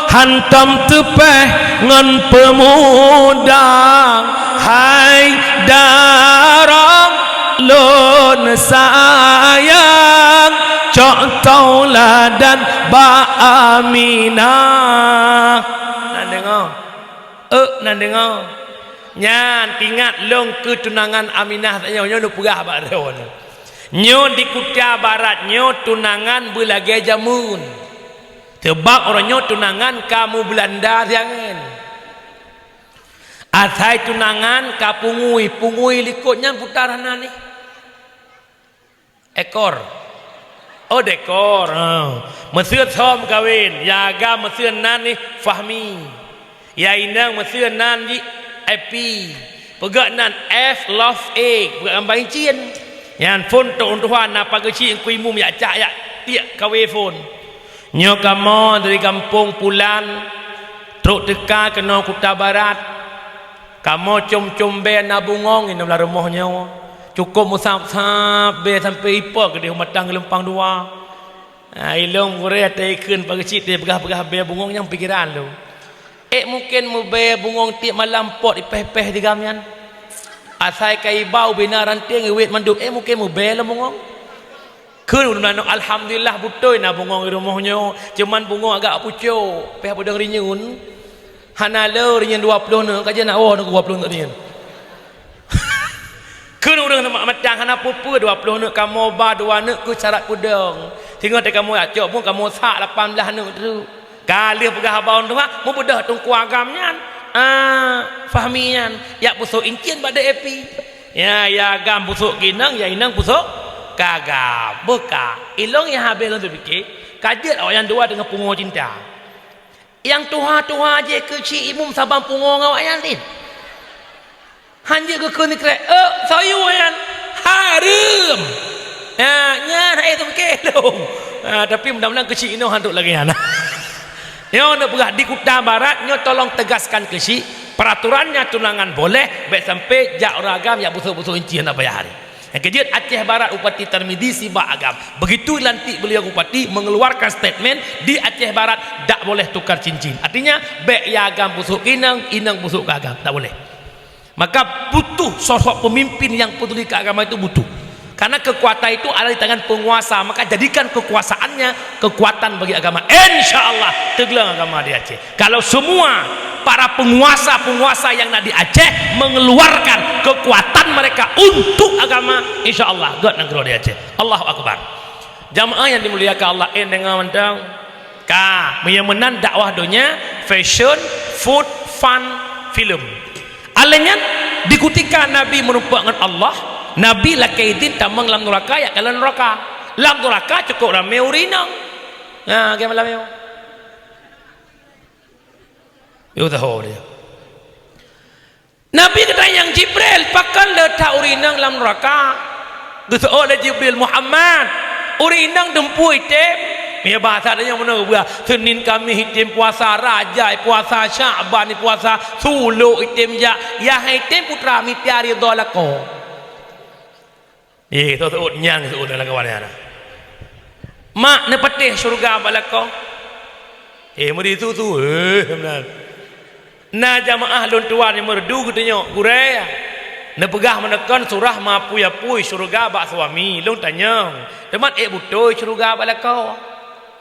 hantom teupeh ngon peumuda. Hai dara lôn sayang, Dan bak Aminah. Nan deungoe? Eh, nan deungoe? Nyan, ingat lôn keu tunangan Aminah tanyoe, nyoe neupeugah bak droeneuh. Nyoe di Kuta Barat nyoe tunangan beulagée jameun. Teubab uroe nyoe tunangan ka mubelanda siangen. Asai tunangan ka pungui, pungui likot nyan putar hana nih. Ekor. Oh, dekor. Ha. Meuseue som kawen. Ya agam meuseue nan nih Fahmi. Ya inong meuseue nan jih Epi. Peugah nan F love A. Peugah gambar incien. Nyan phon tok ureuëng tuha na pageue cit Teungku Imum yak cak yak tiek kawe phon. Nyoe kamoe dari gampông Pulan trok teuka keunoe Kuta Barat. Kamoe com-com bée na bungong inong lam rumoh nyoe. Cukôp meusab-sab bée sampoe ipo keudeh u mata geulumpang dua. Ah, ilong gurée teuikheun pageue cit teupeugah-peugah bée bungong nyang pikeran lôn. Ék mungken meubée bungong tiep malam pot ipéh-péh digam nyan. Asai ka iba ubena ranting iwet mandum, ék mungken meubée lom bungong. Kheun ulôn nanoe, alhamdulillah beutôi na bungong i rumoh nyoe, cuman bungong agak pucôk, péh beudong rinyun. Hana le rinyun dua ploh neuk, ka jeuet nak woe neuk dua ploh neuk rinyun. Kheun ureuëng mak matang hana peue-peue dua ploh neuk kamoe ba dua neuk keu syarat peudong. Singoh teuh kamoe jak cok pun kamoe sak lapan blah neuk teuk. Ka lheueh peugah haba ureuëng tuha, meubeudôh teungku agam nyan. Ah, Fahmi nyan, yak peusok incien bak dek Epi. Ya, ya agam peusok keu inong, ya inong peusok keu agam. Beuka, ilong nyang habéh lôn teupike, ka jeuet awaknyan dua teungoh pungo cinta. Nyang tuha-tuha jih keu cik imum saban pungo ngon awaknyan tin. Han jeuet geukheun sikrek, "Eh, soe yue nyan? Hareuem!" Ha, nyan hai teupike lôn. Ha, tapi mudah-mudahan keuchik inoe han trok lagée nyan. Nyoe neupeugah di Kuta Barat, nyoe tolong tegaskan keuchik, peraturannya tunangan boleh, bék sampai jak ureuëng agam jak busuk-busuk inci hana payah hari. Nyang keujeuet Aceh Barat Bupati Tarmizi sibak agam. Begitu lantik beliau bupati mengeluarkan statement di Aceh Barat tak boleh tukar cincin. Artinya, bék ya agam busuk keu inong, inong busuk keu agam. Tak boleh. Maka butuh sosok pemimpin yang peduli ke agama itu butuh. Karena kekuatan itu ada di tangan penguasa, maka jadikan kekuasaannya kekuatan bagi agama. Insya Allah, teugleng agama di Aceh. Kalau semua para penguasa-penguasa yang ada di Aceh mengeluarkan kekuatan mereka untuk agama, insya Allah, gét nanggroe di Aceh. Allahu Akbar. Jamaah yang dimuliakan Allah, eh, deungoe mantong. Ka, meunyoe meunan dakwah donya, fashion, food, fun, film. Alèh nyan, di kutika Nabi meurumpok ngon Allah, Nabi lakée idin tamong lam nuraka, jak kalon nuraka. Lam nuraka cukôp ramé ureuëng inong. Nah, bagaimana malam nyoe? Yue tahu dia. Nabi geutanyong Jibril, "Pakon le that ureuëng inong lam nuraka?" Geuseuôt lé Jibril, "Muhammad, ureuëng inong dum peue item?" Meunyoe bahasa tanyoe meunoe geupeugah, Senin Kamis item puasa, Rajab puasa, Syakban puasa, sulok item jak, nyang han item putra mita ridha lakoe. Eh, teuôt nyang teuôt lam kawan nyan. Mak neupatéh syeuruga bak lakoe. Eh, meuri su-su, eh, meunan. Na jamaah lôn tuan nyang meureudu geutunyok, gurée. Neupeugah meuneukon surah meuapui-apui syeuruga bak suami. Lôn tanyong, teuma ék beutôi syeuruga bak lakoe?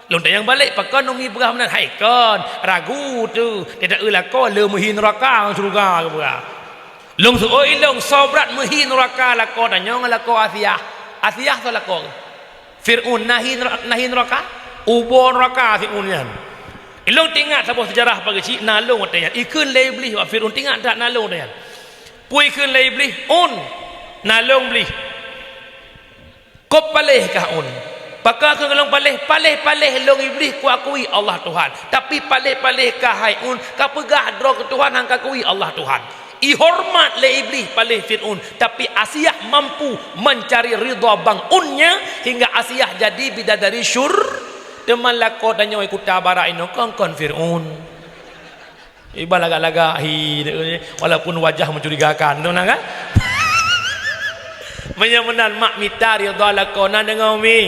Lôn tanyong balek, pakon umi peugah meunan? Hai kon, ragu teuh. Teuta eu lakoe le meuhi nuraka ngon syeuruga geupeugah. Lôn seuôt ilong, soe brat meuhi nuraka lakoe tanyoe ngon lakoe Asiah. Asiah soe lakoe? Fir'aun na hi nura-, na hi nuraka? Ubô nuraka Fir'aun nyan. Ilong teuingat saboh seujarah pageue cit na lôn watée nyan. Ikheun lé Iblih bak Fir'aun, teuingat that na lôn watée nyan. Peue ikheun lé Iblih? Un, na lôn Iblih. Kop paléh kah un? Pakon keu lôn paléh? Paléh-paléh lôn Iblih kuakui Allah Tuhan. Tapi paléh-paléh kah hai un, kapeugah droe keu Tuhan han kakui Allah Tuhan. Ihoreumat lé Iblih paléh Fir'aun, tapi Asiah mampu mencari ridha bang unnya hingga Asiah jadi bidadari syur-, teuma lakoe tanyoe Kuta Barat inoe kon-kon Fir'aun. Iban lagak-lagak hi, walaupun wajah mencurigakan, tu nah kan? Meunyoe meunan mak mita ridha lakoe, na deungoe umi?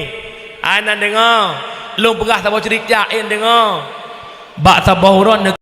Ai na deungoe? Lôn peugah saboh cerita, eh deungoe. Bak saboh uroe